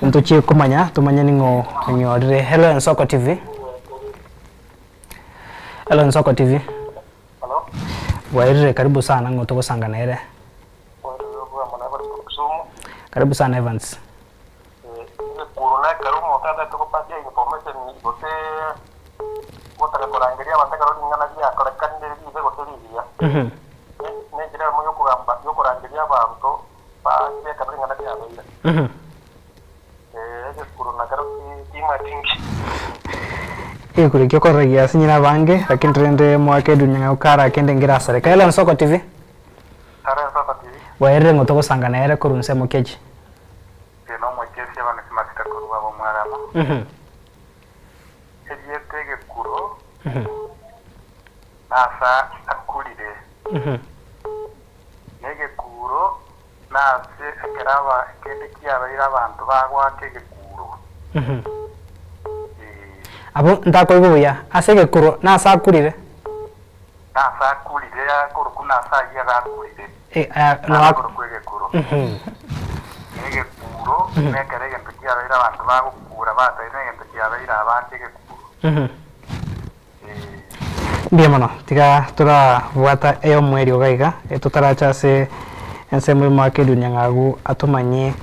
[SPEAKER 1] ntochie komanya tomanye ning'o onyorire. Hello Ensoko TV. Hello Ensoko TV. Bwairire karibu sana ng'o togosanga nere. Karibu sana Evans.
[SPEAKER 7] Egekuro nekero omonto atagete gopatia information gose gotaka korangeria abanto ekero ring'ana riakorekanire ribe gose rigiya. Nenchera eyemo yokogamba yokorangeria abanto bache ekero ring'ana riabeire. Egekuro nakero timati nki.
[SPEAKER 1] Egekuro ekio okorora giasinyire abange lakini rende mwake edunia ng'a okara kende ngerasareka. Hello Nsoko TV.
[SPEAKER 7] Hello Nsoko TV.
[SPEAKER 1] Bwairire ng'o togosanga nere korwa nsemo ki echi?
[SPEAKER 7] Inche nomochesia Evanisi Masita korwa Bomwarama. Erieta egekuro
[SPEAKER 3] Nasa akurire, na egekuro nase ekero aba kende kiabeire abanto bagoaka egekuro.
[SPEAKER 1] Abwo ntakoigwa buya ase egekuro nase akurire.
[SPEAKER 3] Nase akurire akorokwa nase ayio agakurire.
[SPEAKER 1] Eh, aya,
[SPEAKER 3] Nase
[SPEAKER 1] no-
[SPEAKER 3] akorokwa egekuro. Na egekuro nekero egento kiabeire abanto bagokura bataire negento kiabeire abande egekuro.
[SPEAKER 1] Mbuya mono, tiga torabwata ey'omoerio iga iga, totaracha ase ensemo y'omwaka edunia ng'agu atomanyie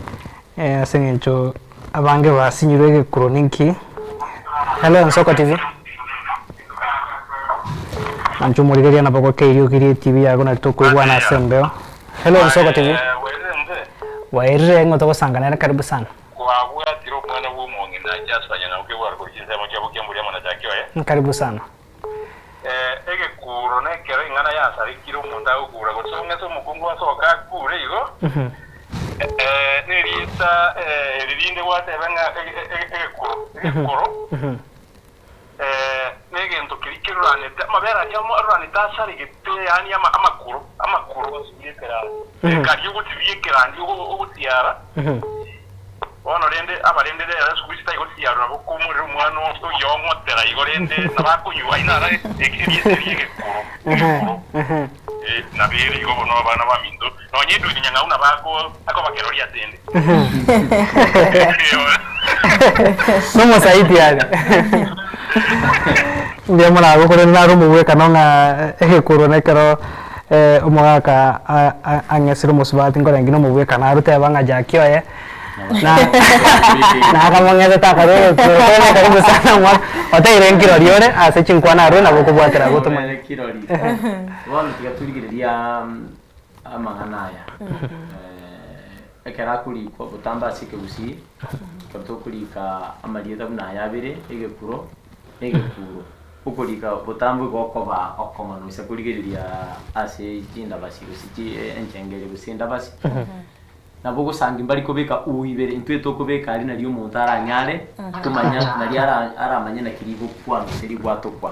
[SPEAKER 1] ase eng'encho abange basinyirwe egekuro ninki. Hello Ensoko TV. Manche omorigereria nabo gokeirie okirie etibi yago nari tokoigwana ase embeo. Hello Ensoko TV. Bwairire ng'o togosanga nere karibu sana.
[SPEAKER 4] Kwabwatire omwana bw'omong'ina Jasper Nyang'au kegware korwa chinsemo chiabo kiamboria amo na Jackie oye.
[SPEAKER 1] Karibu sana.
[SPEAKER 4] Egekuro nekero ing'ana yasarekire omonto agokura, gose ong'ese omokungu asoke akure igo, nerieta eri rinde gwatebe ng'a egekuro, egekoro, negento keria keruranete, amabere aria aruranete asaregete, yaani amakuro, amakuro, karia ogotibia ekerandi ogotiara. Bono rende abarende rero esukuru chitari gosiarwa nabo koumorera omwana oyong'otera igo rende nabo akonywa aye naro erieta eria egekoro egekoro eh, nabo ere igo bono abana baminto nonye eduni nyang'au nabo ako akobakeroria ase ende
[SPEAKER 1] Nomosaiti are. Mbuya mono abwo korende naro omogwekano ng'a egekoro nekero omogaka ang'esire omosubati nkorenge nomogwekano aroteba ng'a Jackie oye na nakamong'esete akarwa egekuro korende karibu sana omwaka oteire nkirori ore ase chinkwana arwe nabo okobwatera abwo tomanye.
[SPEAKER 6] Kirori. Bono tiga torigereria amang'ana aya. Ekero akorikwa botambe ase ekegusii, ekero tokorika amarieta buna aya abere, egekuro na egekuro, okorika botambe igo okoba okomo noisa korigereria ase chindabasi gose chi enchengeri gose endabasi, nabo ogosangi mbari kobeka u ibere, intwe tokobeka aria nario omonto aranyare komanya nario ara aramanye naki rigokwana gose rigwatokwa.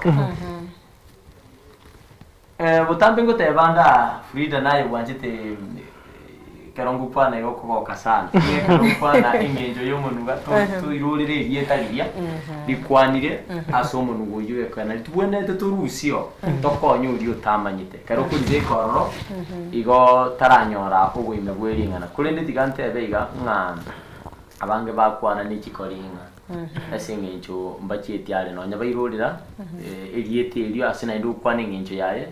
[SPEAKER 6] Botambe ngoteba anga Frida naye bwanchete ekero ngokwana iga okogoka sana. Ekero ngokwana engencho ya omonuga toirorere erieta riria rikwanire ase omonuga oyio ekero nari tobwenerete torusie oo tokonye oria otamanyete. Ekero okoribeka ororo igo taranyora oboime bwe ring'ana. Korende tiga ntebe iga ng'a abange bakwana ne chikori ng'a Ase engencho mbachieti are nonya bairorera erieta erio ase naende gokwana engencho yaye,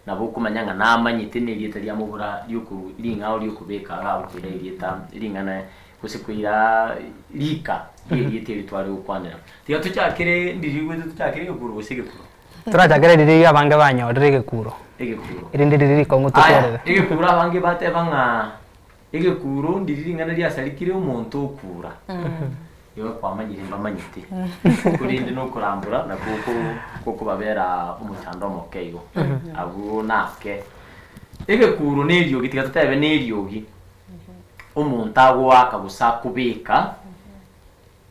[SPEAKER 6] nabo okomanya ng'a namanyete nerieta riamobora riokoru ring'ao riokobeka iga agokoira erieta ring'ana gose koira rika rierieta erio tware gokwanera. Tiga tochakere ndiri rigwete tochakere egekuro gose egekuro?
[SPEAKER 1] Torachakere riria abange banyorire egekuro,
[SPEAKER 6] Egekuro.
[SPEAKER 1] erinde riria rikong'u
[SPEAKER 6] Aya,
[SPEAKER 1] tokwerere.
[SPEAKER 6] egekuro abange bateba ng'a egekuro ndiri ring'ana riasarikire omonto okura. Igo kwamanyire mbamanyete, korende nokorambora nakwo gokobabera omochando omoke igo. Abwo nake. Egekuro na eriogi, tiga totebe na eriogi, omonto agoaka gose akobeka,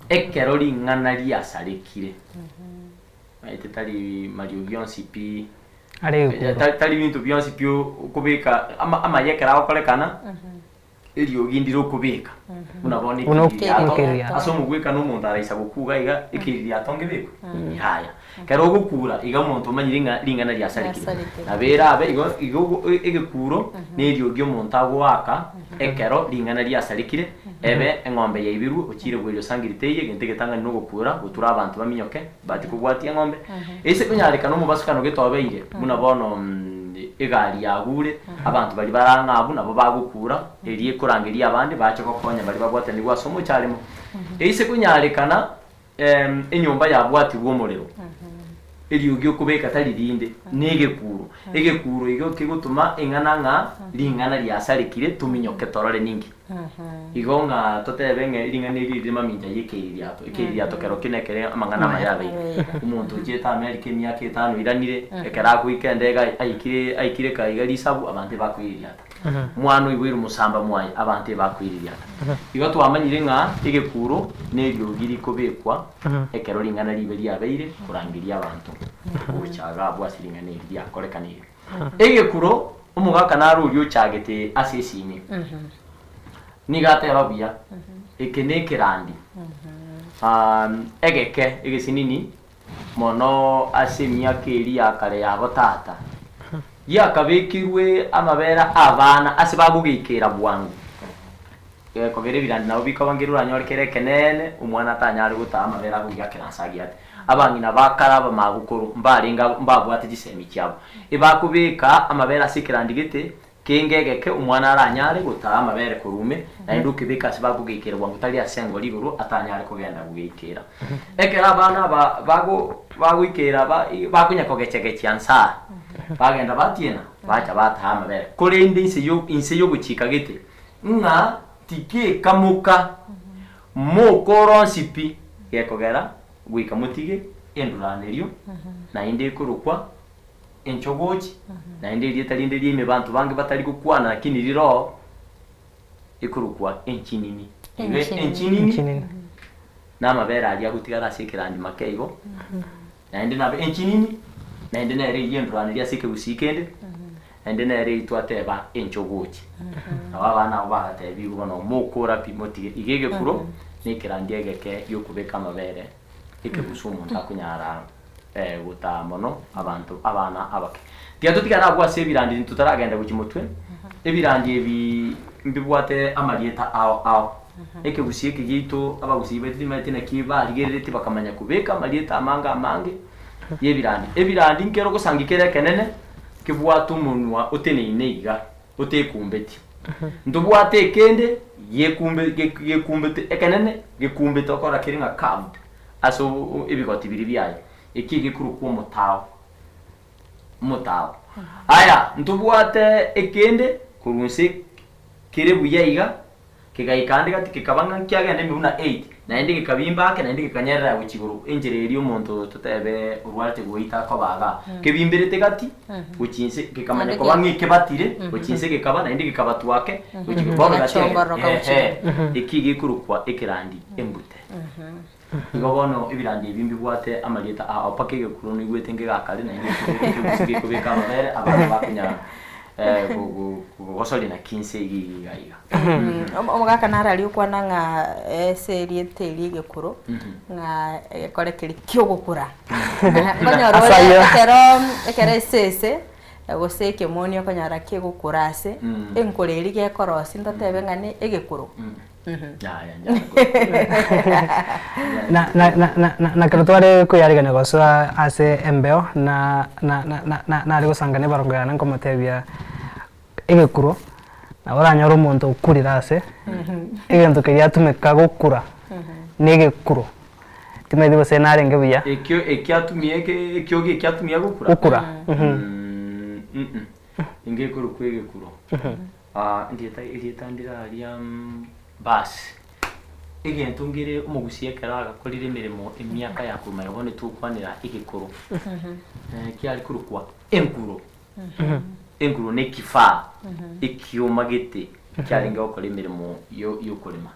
[SPEAKER 6] ekero ring'ana riasarekire. Omanyete tari mariogi onsi pi,
[SPEAKER 1] Are egekuro.
[SPEAKER 6] tari binto bionsi pi okobeka, amaya ekero agokorekana. Eriogi ndire okobeka, buna bono
[SPEAKER 1] Buna
[SPEAKER 6] ekiririato,
[SPEAKER 1] ekiririato.
[SPEAKER 6] ase omogwekano omonto araisa gokuga iga, ekiririato ngebekwe? Yaya. Ekero ogokura, iga omonto omanyire ng'a ring'ana riasarekire.
[SPEAKER 2] Riasarekire.
[SPEAKER 6] Nabo erabe igo igo ogo egekuro, na eriogi omonto agoaka, ekero ring'ana riasarekire, ebe eng'ombe yaibirwe, ochire bweria osangiri teiyo, egento egetang'ani na ogokura, gotura abanto baminyoke, batie kobwatia eng'ombe. Ase konyarekana omobasukano getobeire, buna bono egari yagure, Abanto baria bare ang'e abwo nabo bagokura, erio ekorangeria abande bache gokonya baria babwatanigwe ase omocharemo. Eise konyarekana enyomba yabwatigwe omorero, eriogi okobeka tari rinde, negekuro. Egekuro igo kegotoma eng'ana ng'a ring'ana riasarekire tominyoke torore ninki. Igo ng'a totebe ng'a ring'ana eri rire mamincha y'ekeiririato, ekeiririato kerokio nekere amang'ana amaya abeire. Omonto ochiete America emiaka etano oiranire, ekero agoika endege aikire aikire kaa iga risabu, abanto ebakoiririata. Omwana oiboirwe mosamba mwaye, abanto ebakoiririata. Igo twamanyire ng'a egekuro na eriogi rikobekwa ekero ring'ana ribe riabeire korangeria abanto. Gocha iga abwo ase ring'ana eri riakorekanire. Egekuro, omogaka naro oria ochagete ase esimi, nigo ateba buya, eke nekerandi, egeke, egesinini, mono ase emiaka eria ya kare yabo tata, giakabekirwe amabere 'abana ase bagogeikera bwango. Gekogera ebirandi nabo bikoba nkeri oranyore kere ekeneene, omwana atanyare gotaa amabere agogiakera ase agiate. Abang'ina ba kare abamagokoro mbarenge mbabwate chisemi chiabo, ebakobeka amabere ase ekerandi gete kenge egeke omwana aranyare gotaa amabere korwa ime, naende okebeka ase bakogeikera bwango tari ase engori igoro atanyare kogenda kogeikera. Ekero abana aba bago bagoikera ba bakonya kogechegechia nsaa, bagenda batiena, bacha bataa amabere. Korende inse yo inse yogochika gete, ng'a tikekamoka mokore onsi pi, gekogera goika motige enduranerio, naende ekorokwa enchogochi, naende erieta rinde riaime banto bange batari gokwana lakini riroo ekorokwa enchinini. Igo
[SPEAKER 2] Enchinini.
[SPEAKER 6] enchinini na amabere aria agotigara ase ekerandi make igo, naende nabe enchinini, naende nere eyio enduranerio ase ekegusii kende, naende nere eyio twateba enchogochi. Nabo abana abo bagatebigwa bono mokora pi motige iga egekuro na ekerandi egeke giokobeka amabere ekegusu omonto akonyara gotaa mono abanto abana abake. Tiga totigare abwo ase ebirandi totaragenda gochia motwe, ebirandi ebi mbibwate amarieta ao ao. Ekegusii eke giaito abagusii baito timanyeti naki barigereretie bakamanya kobeka amarieta amange amange ya ebirandi. Ebirandi nkere ogosangi kere ekenene kebwate omonwa oteneine iga otekumbeti. Ntobwate ekende gekumbe gekumbete ekenene gekumbete okora kere ng'a curved ase ebigoti biria biaye, eki egekorokwa omotao, omotao. Aya, ntobwate ekende korwa inse kere buya iga, kegaika ande gati kekaba ng'a nkiagenda ime buna eight, naende gekabimba ake naende gekanyerera gochia igoro, enchera eria omonto totebe orwarete goita akoba igaa, kebimberete gati gochia inse gekamanya
[SPEAKER 2] Naende
[SPEAKER 6] koba
[SPEAKER 2] ge-
[SPEAKER 6] ng'a ekebatire gochia inse gekaba naende gekabatwa ake gochia igoro. Bono gati
[SPEAKER 2] Gegachongoroka gochia
[SPEAKER 6] ehe,
[SPEAKER 2] igoro.
[SPEAKER 6] eki gekorokwa ekerandi embute. Igo bono ebirandi ebi mbibwate amarieta ao mpaka egekuro noigwete nkegakare naende ekegusii gekobeka amabere abana bakonya gogosoria naki inse iga iga iga iga.
[SPEAKER 2] Omogaka naro aria okwana ng'a ase erieta eri egekuro ng'a egekore keria kiogokura. Nkonyora ore ekero ekero esese gose ekemoni okonyora kegokura ase enkoro eria gekorosia ntotebe ng'a ne egekuro.
[SPEAKER 1] Na na na na na na ekero tware koyarigania gosoa ase embeo na na na na na nare gosanga na ebarongo yane nkomotebia egekuro nabo oranyore omonto okurire ase egento keria atumeka gokura na egekuro timanyeti gose narenge buya.
[SPEAKER 6] Ekio ekiatumia eke ekiogi ekiatumia gokura?
[SPEAKER 1] Gokura.
[SPEAKER 6] Inga ekorokwa egekuro. Ndieta erieta ndire aria basi, egento nkere omogusii ekero agakorire emeremo emiaka ya korwa magega bono togokwanera egekoro, kiare korokwa enkuro. Enkuro na ekifaa ekioma gete kiarenge gokora emeremo yo yokorema.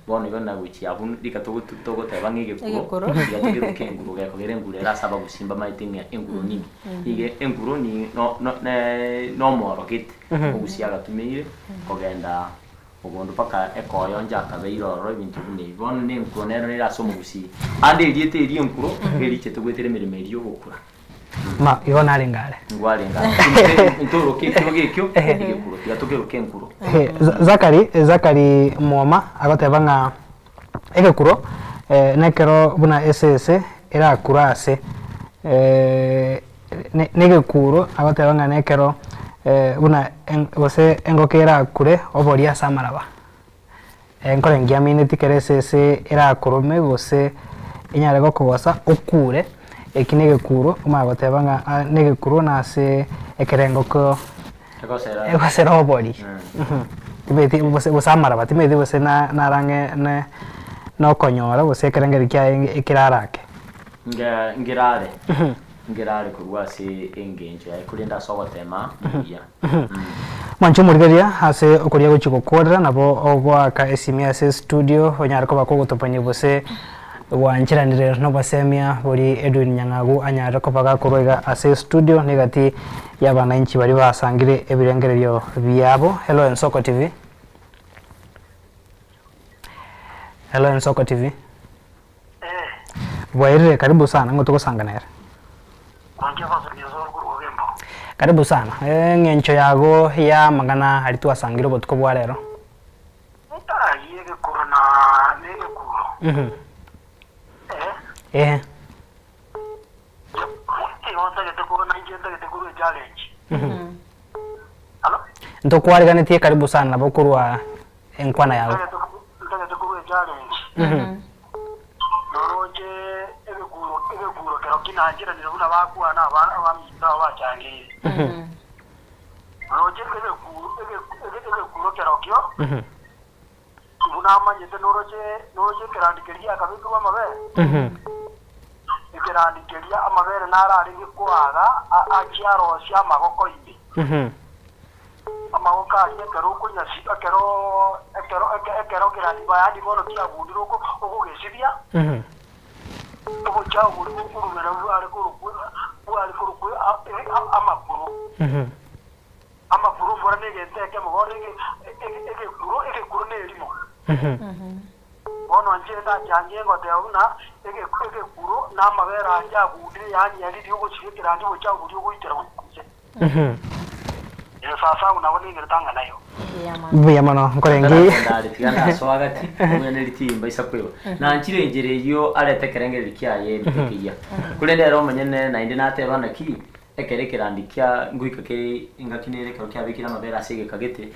[SPEAKER 6] Bono igo nagochia abwo rika togoteba ng'a egekuro, iga tokeroke enkuro gekogera enkuro ere ase abagusii mbamaete ng'a enkuro ninki. Iga enkuro ni no no nomoro gete. Omogusia agatumeire kogenda mogondo mpaka ekoyoncha akabeire ororo ebinto buna ebi. Bono na enkuro nero nere ase omogusii. Ande erieta eri enkuro nigo erichete goetera emeremo eria y'ogokura.
[SPEAKER 1] Ma igo narenge are.
[SPEAKER 6] Nigo arenge are. Ntoroke ekio gekio egekuro, tiga tokeroke enkuro.
[SPEAKER 1] Zachary, Zachary Mwoma agoteba ng'a egekuro nekero buna esese erakure ase negekuro agoteba ng'a nekero buna gose engoko erakure oborie ase amaraba. Nkorengia amineti ekero esese erakorome gose enyare gokogosa okure, eki negekuro omanye goteba ng'a negekuro nase ekero engoko egosera obori. Timanyeti gose gose amaraba timanyeti gose na narang'e ne nokonyora gose ekerengerio kiaye ekerarake.
[SPEAKER 6] Nge ngerare ngerare korwa ase engencho yaye korende ase ogotema mbuya.
[SPEAKER 1] Mwanche omorigereria ase okoria gochia gokorera nabo ogoaka esimi ase estudio onyare koba kogotopania gose. Gwancheranire nobosemia boria Edwin Nyang'agu anyarire koba gakorwa iga ase estudio negati y'abanainchi baria basangire ebirengererio biabo. Hello Ensoko TV. Hello Ensoko TV. Bwairire karibu sana ng'o togosanga nere. Karibu sana. Eng'encho yago ya amang'ana aria twasangire obotuko bwa rero.
[SPEAKER 3] Ayio egekuro na negekuro.
[SPEAKER 1] Ehe.
[SPEAKER 3] Igo ntagete korwa na inche ntagete korwa echallenge.
[SPEAKER 1] Ntokwariganetie karibu sana nabo korwa enkwana yago.
[SPEAKER 3] Ntagete korwa echallenge. Noroche egekuro egekuro kero kinancheranire buna bakwana abana abaminto abo bachangeire. Roche egekuro egekuro kerokio buna amanyete noroche noroche ekerandi keria giakabekirwe amabere ekerandi keria amabere naro arenge koaga achiarosia amagoko ime amagoko aria ekero okonyasi ekero ekero ekero ekerandi yaani bono kiagundire okogesibia obochafu boria bokorumera bware korokwa bware korokwa amakuro. Amakuro mbora na egento ekemo bono ege egekuro egekuro na erimo. Bono inche ndachangie ngoteba buna egekuro na amabere aria agundire yaani aria riria ogosibia ekerandi obochafu boria ogoitera gochia inse. Sasa agwo nabo ningerete ang'ana nayo.
[SPEAKER 1] Mbuya mono nkorengi.
[SPEAKER 6] Ndare tiga ndasoa gati omwene ritimba isa kweba nanchire enchera eyio arete ekerengererio kiaye eritekeia korende ere omonyene naende nateba naki ekero ekerandi kia ngoika kere engaki nere ekero kiabekire amabere ase egeka gete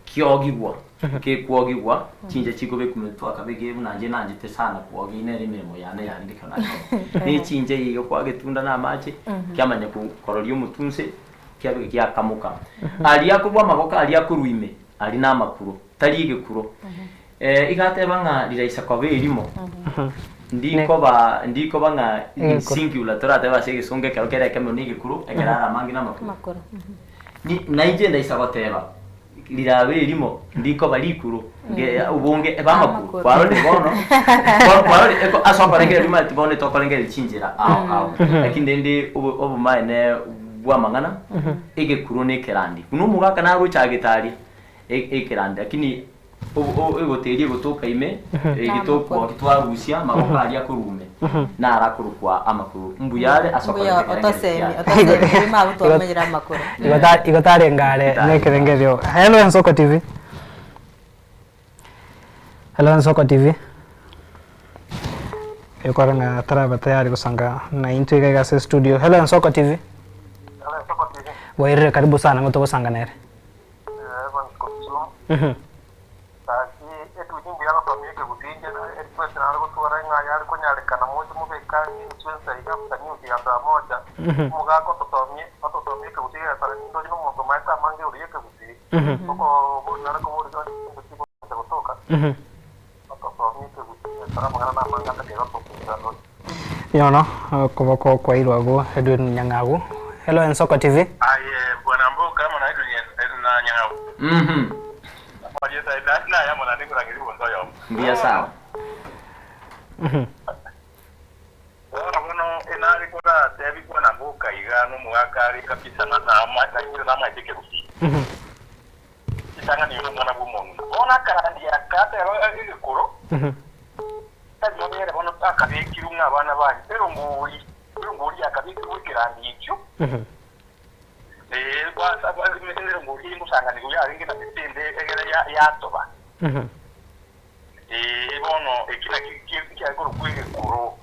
[SPEAKER 6] kiogigwa Gekwogigwa, chinche chikobekwa ime twakabekire buna inche nanchete sana kwogia nere emeremo yane yarenge ekero nachete. Ne chinche iga kwagetunda na amache, kiamanya kororia omotunse, kiabeka giakamoka. Aria akorwa amaboko aria akorwa ime, aria na amakuro, tari egekuro. Iga ateba ng'a riraisa koba erimo, ndikoba ndikoba ng'a
[SPEAKER 1] Egekuro.
[SPEAKER 6] singular toratebe ase egesongo ekero kere ekemo na egekuro, ekero are amange na amakuro. Ni nainche ndaisa goteba, Rirabe erimo ndikoba rikuru nge obonge ebe amakuru kwarorire bono kwarorire eko ase okorengereria omanyete bono tokorengereria chinchera ao ao lakini rende obomaene bwa amang'ana egekuro na ekerandi buna omogaka narochagete aria ekerandi lakini egoteria egotoka ime egetokwa twarusia amagoko aria akorwa ime naro akorokwa amakuru. Mbuya are ase
[SPEAKER 2] Mbuya
[SPEAKER 6] okoreta ekerengerio
[SPEAKER 2] otosemi
[SPEAKER 6] kiaye.
[SPEAKER 2] otosemi rimo abwo twamenyire amakuru.
[SPEAKER 1] Igo tarenge are nekerengerio. Hello Ensoko TV. Hello Ensoko TV. Ekore ng'a taraba tayari gosanga na intwe iga iga ase studio. Hello Ensoko TV. Bwairire karibu sana ng'o togosanga nere.
[SPEAKER 3] Gaki etugi mbuya gosomia ekegusii inche erikwesi nare gotwara ng'a yare konyarekana moche mobeke ang'e inchwe ensa iga after news ya saa moja omogaka otosomie otosomie ekegusii egesare nindoche na omonto omaete amange igoro ya ekegusii okobori nare koboria onye chinto chigocha gotoka otosomie ekegusii egesare amang'ana na amange atake gotokumira ndoche.
[SPEAKER 1] Yono okoboko kwairwe agwo Edwin Nyang'agu. Hello Ensoko TV.
[SPEAKER 4] Aye bwana Mboka amo na Edwin na Nyang'au. Amarieta aye nari nayamo naende nkorangeria omonto oyomo.
[SPEAKER 6] Mbuya sawa.
[SPEAKER 4] Bono bono enare koratebi bwana Mboka iga nomogaka are kabisa na naigure namaete ekegusii. Ritang'ani ore omwana bw'omong'ina. Bono akarandia akateba egekoro, tari mabere bono akabekirwe ng'a abana baye, erongori, erongori yakabekirwe ekerandi ekio, eh, erongori eye ngosanganigwa yarenge na mete ende egere yatoba. Ee, bono eki nakio kiare korokwa egekoro.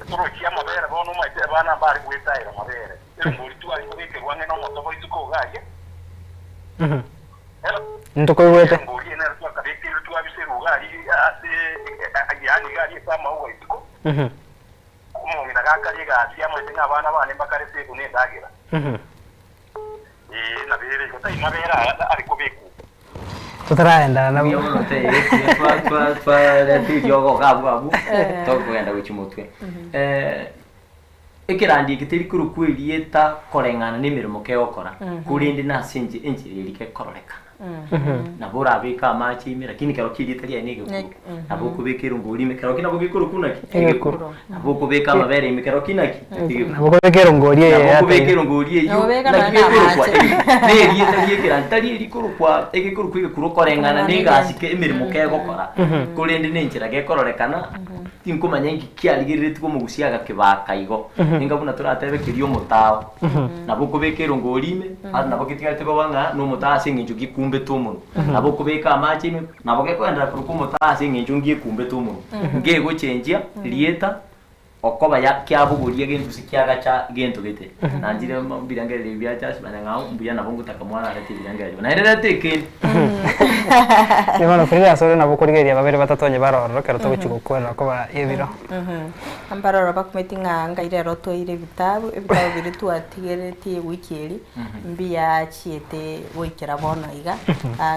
[SPEAKER 4] Torochie amabere bono omanyete abana mbare goetaera amabere. Erongori tware kobekerwa ang'e nomotobo isiko iga aria.
[SPEAKER 1] Ntokoigwete.
[SPEAKER 4] Erongori eye nero twakabekeirwe twabiserwa iga aria ase yaani iga aria ase amauga isiko. Omong'ina gakare egasi amanyete ng'a abana bane mbakare safe na endagera. Ee, nabere igo, tari mabere aya are kobekwa.
[SPEAKER 1] Totaraenda na
[SPEAKER 6] Mbuya mono te twa twa twareta eriogo iga abwo abwo tokogenda gochia motwe. Ekerandi eke teri korokwa erieta koreng'ana na emeremo kegokora, korende nase enche enchera eria gekororekana. Nabo orabeke amache ime lakini kero kia erieta riaye na egekuro. Nabo okobeka erongori ime kero ki nabo gekorokwa naki?
[SPEAKER 1] Egekuro.
[SPEAKER 6] Nabo okobeka amabere ime kero ki naki? Egekuro.
[SPEAKER 1] Nabo okobeka erongori eye
[SPEAKER 6] Nabo
[SPEAKER 1] ya
[SPEAKER 6] okobeka
[SPEAKER 1] taiyo.
[SPEAKER 6] erongori eyio
[SPEAKER 2] Nobeka
[SPEAKER 6] naki
[SPEAKER 2] nonya na
[SPEAKER 6] gekorokwa
[SPEAKER 2] amache.
[SPEAKER 6] egekuro. Na erieta ri'ekerandi tari erikorokwa egekorokwa egekuro koreng'ana na egasi ke emeremo kegokora korende na enchera gekororekana tinkomanya inki kiarigereretigwe omogusia agakebaka igo. Ninga buna toratebe keria omotao. Nabo okobeka erongori ime, aro nabo getigarete koba ng'a nomotao ase eng'encho gekumbete omonwa. Nabo okobeka amache ime, nabo gekoenderera korokwa omotao ase eng'encho ngekumbete omonwa. Ngegochenchia rieta okoba ya kiabogoria gento gose kiagacha gento gete. Nanchire mbirengererio ebi bia Charles Manyang'au, mbuya nabo ngotaka mwararete ebirengererio. Naende reta ekende.
[SPEAKER 1] Bono Frida asore nabo okorigereria babere batato onye bare ororo ekero togochia gokwerera koba ebiro.
[SPEAKER 2] Mbaroro bakumeti ng'a ngai rero toire ebitabu, ebitabu biria twatigeretie ewiki eria, mbiachiete goikera bono iga,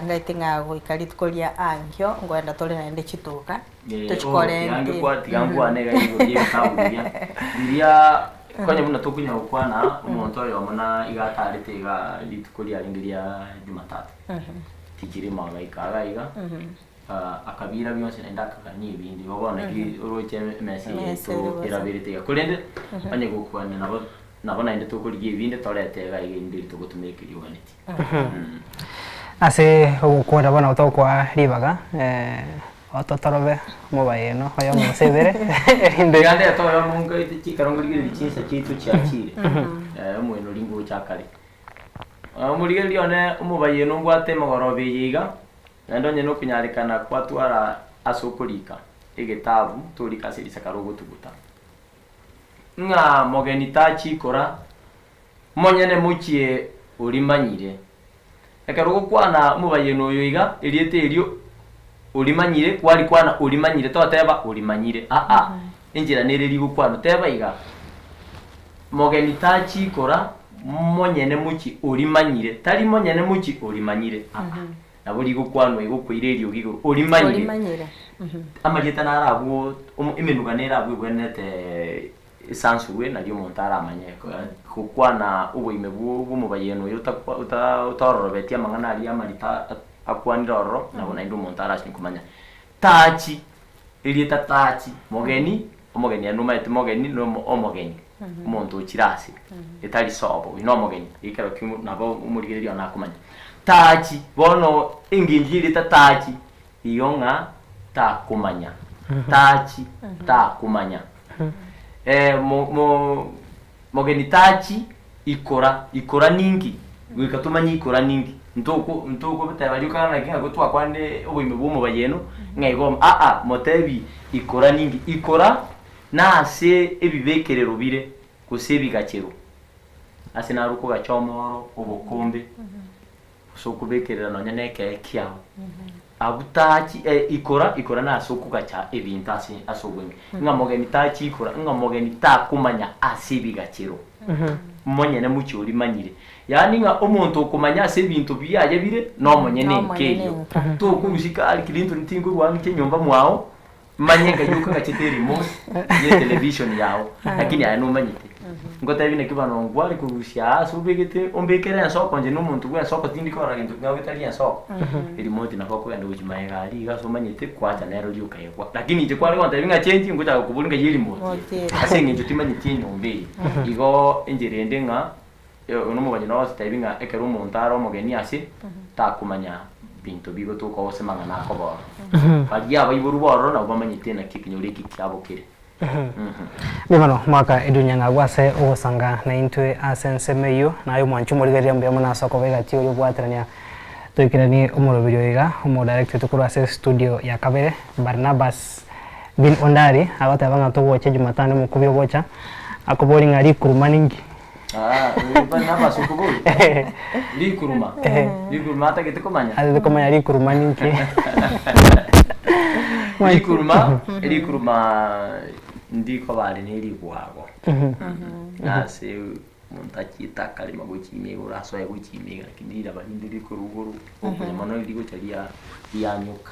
[SPEAKER 2] ngaete ng'a goika rituko ria ankio, nkoenda tore naende chituka, tochikorente.
[SPEAKER 6] Tiga nkwane iga igoro ya ebitabu biria, biria konya buna tokonya gokwana, omonto oyomo na iga atarete iga rituko riarenge ria jumatatu, tichiri magaika iga iga. Akabiira bionsi naende akagania ebinde. Igo bono naki oroche emesa eye
[SPEAKER 2] Emesa ere
[SPEAKER 6] yaito
[SPEAKER 2] bosa.
[SPEAKER 6] eraberete iga. Korende onye gokwania nabo nabo naende tokorigia ebinde torete iga iga erinde togotumeka ekeria oganetie.
[SPEAKER 1] Ase ogokwana bono tokoa ribaga ototorobe omobayeno oyomo gose ibere erinde.
[SPEAKER 6] Tiga ndete oyomo nkaete chikero ngorigereria chinsa chiaito chiachire, omoeno oria ngocha kare. Omorigereria one omobayeno mbwate emegoroba eye iga. Naende onye nokonyarekana kwatwara ase okorika egetabu, torika ase risakara ogotuguta, ng'a mogeni tachikora, monyene mochie orimanyire. Ekero ogokwana omobayeno oyo iga, erieta erio orimanyire, kwarikwana orimanyire, toteba orimanyire, aa, enchera nere rigokwanwa, teba iga, mogeni tachikora, monyene mochie orimanyire, tari monyene mochie orimanyire, aa. Nabo rigokwanwa igo okoira eriogi igoro, orimanyire.
[SPEAKER 2] Orimanyire.
[SPEAKER 6] Amarieta naro abwo omo- emenuga nere abwo ebwenerete esansurwe nario omonto aramanye gokwana oboime bwo bw'omobayeno oyo otakwa ota otaororobetie amang'ana aria amarito akwanire ororo, nabo naende omonto arachie komanya. Tachi, erieta tachi, mogeni, omogeni aye nomanyete mogeni na omo omogeni, omonto ochire ase, etari sobo, oyio na omogeni, ekero ki nabo omorigereria one akomanya. Tachi, bono engencho ya erieta tachi, igo ng'a takomanya, tachi takomanya. Mo mo mogeni tachi ikora, ikora ninki? Goika tomanye ikora ninki? Ntoko ntokobeteba rioka ng'a naki ng'a twakwanire oboime bwa omobayeno, ng'a igo aa, motebi ikora ninki? Ikora nase ebibekerero bire gose ebigachero, ase naro okogacha omoro, obokombe, gose okobekerera nonya na ekee kiao. Abwo tachi ikora, ikora nase okogacha ebinto ase ase obweng'e. Ng'a mogeni tachi ikora, ng'a mogeni takomanya ase ebigachero. Monyene mochie orimanyire. Yaani ng'a omonto okomanya ase ebinto biaye bire, nomonyene enka
[SPEAKER 2] Nomonyene
[SPEAKER 6] eyio.
[SPEAKER 2] enka.
[SPEAKER 6] Tokorusia kare Clinton tinkorwa ang'e enyomba mwao, manye ng'ai okagachete eremote ye etelevision yao, lakini aye nomanyete. Ngotebi naki bono nkware korusia aa ase obegete ombekere ensoko inche na omonto bwa ensoko tindi korora gento keng'ao getari ensoko, erimote nabo okogenda gochia magega aria iga ase omanyete kwacha nero rioka egwa. Lakini inche kware gontebia ng'a chengi ngochaka koboria ng'ai erimote eye, ase eng'encho timanyeti enyomba eye. Igo enchera ende ng'a Oyo nomobani ogototebi ng'a ekero omonto are omogeni ase, takomanya binto bigotoka gose mang'ana akobora. Baria abaiborwa bororo nabwo bamanyete naki ekenyoro eke kiabo kere.
[SPEAKER 1] Mbuya mono mwaka edunia ng'agwo ase ogosanga naintwe ase ensemo eyio, naye omwanchi omorigereria mbuya mono ase okoba egati oria obwaterania toikeranie omoroberio oyo iga, omodirector oito korwa ase estudio ya kabere Barnabas Bin Ondari agoteba ng'a togocha jumatano omokubi ogocha akobori ng'a rikuruma ninki?
[SPEAKER 6] Ah, Barnabas okobori rikuruma rikuruma atagete komanya
[SPEAKER 1] Atagete komanya rikuruma ninki?
[SPEAKER 6] Rikuruma rikuruma ndikoba are ne rigwago nase. Omonto achiete akarema gochia ime igoro asoe gochia ime iga lakini riraba rinde rikorwa igoro okonya mono rigocha ria rianyoka.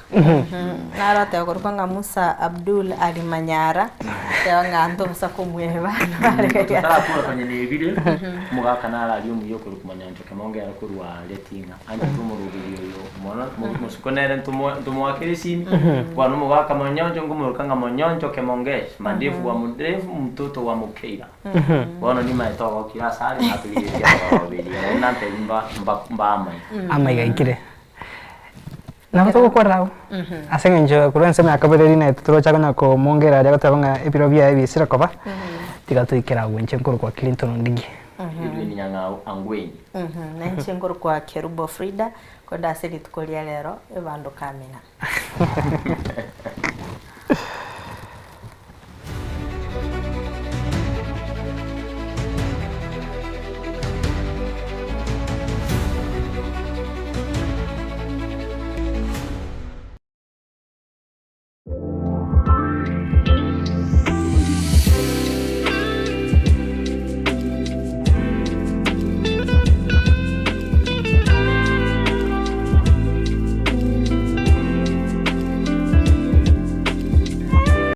[SPEAKER 2] Naro oteba korokwa ng'a Musa Abdul Ali Manyara, oteba ng'a ntobosa komweba
[SPEAKER 6] Totarakora konya nebire, omogaka naro aria omuya okorokwa Manyoncho Kemonge ere korwa Letinga, anchete omoroberi oyo mono, mosuko nere ntomoakere esimi, kwana omogaka Manyoncho nkomoroka ng'a Monyoncho Kemonge, mandefu wa mrefu mtoto wa Mokeira. Bono nimaete ogokira asare natorigeretie amaroberio aye nantebie mba mba mbaamanye.
[SPEAKER 1] Amaiga aikire. Nabo togokwarera abwo, ase eng'encho korwa ensemo ya kabere riina eye toroche konya komongera aria goteba ng'a ebiro biaye biisire koba, tiga toikere abwo inche nkorokwa Clinton Ondigi.
[SPEAKER 6] Edwin Nyang'au Angwenyi.
[SPEAKER 2] Na inche nkorokwa Kerubo Frida, korende ase rituko ria rero, ebando kamina.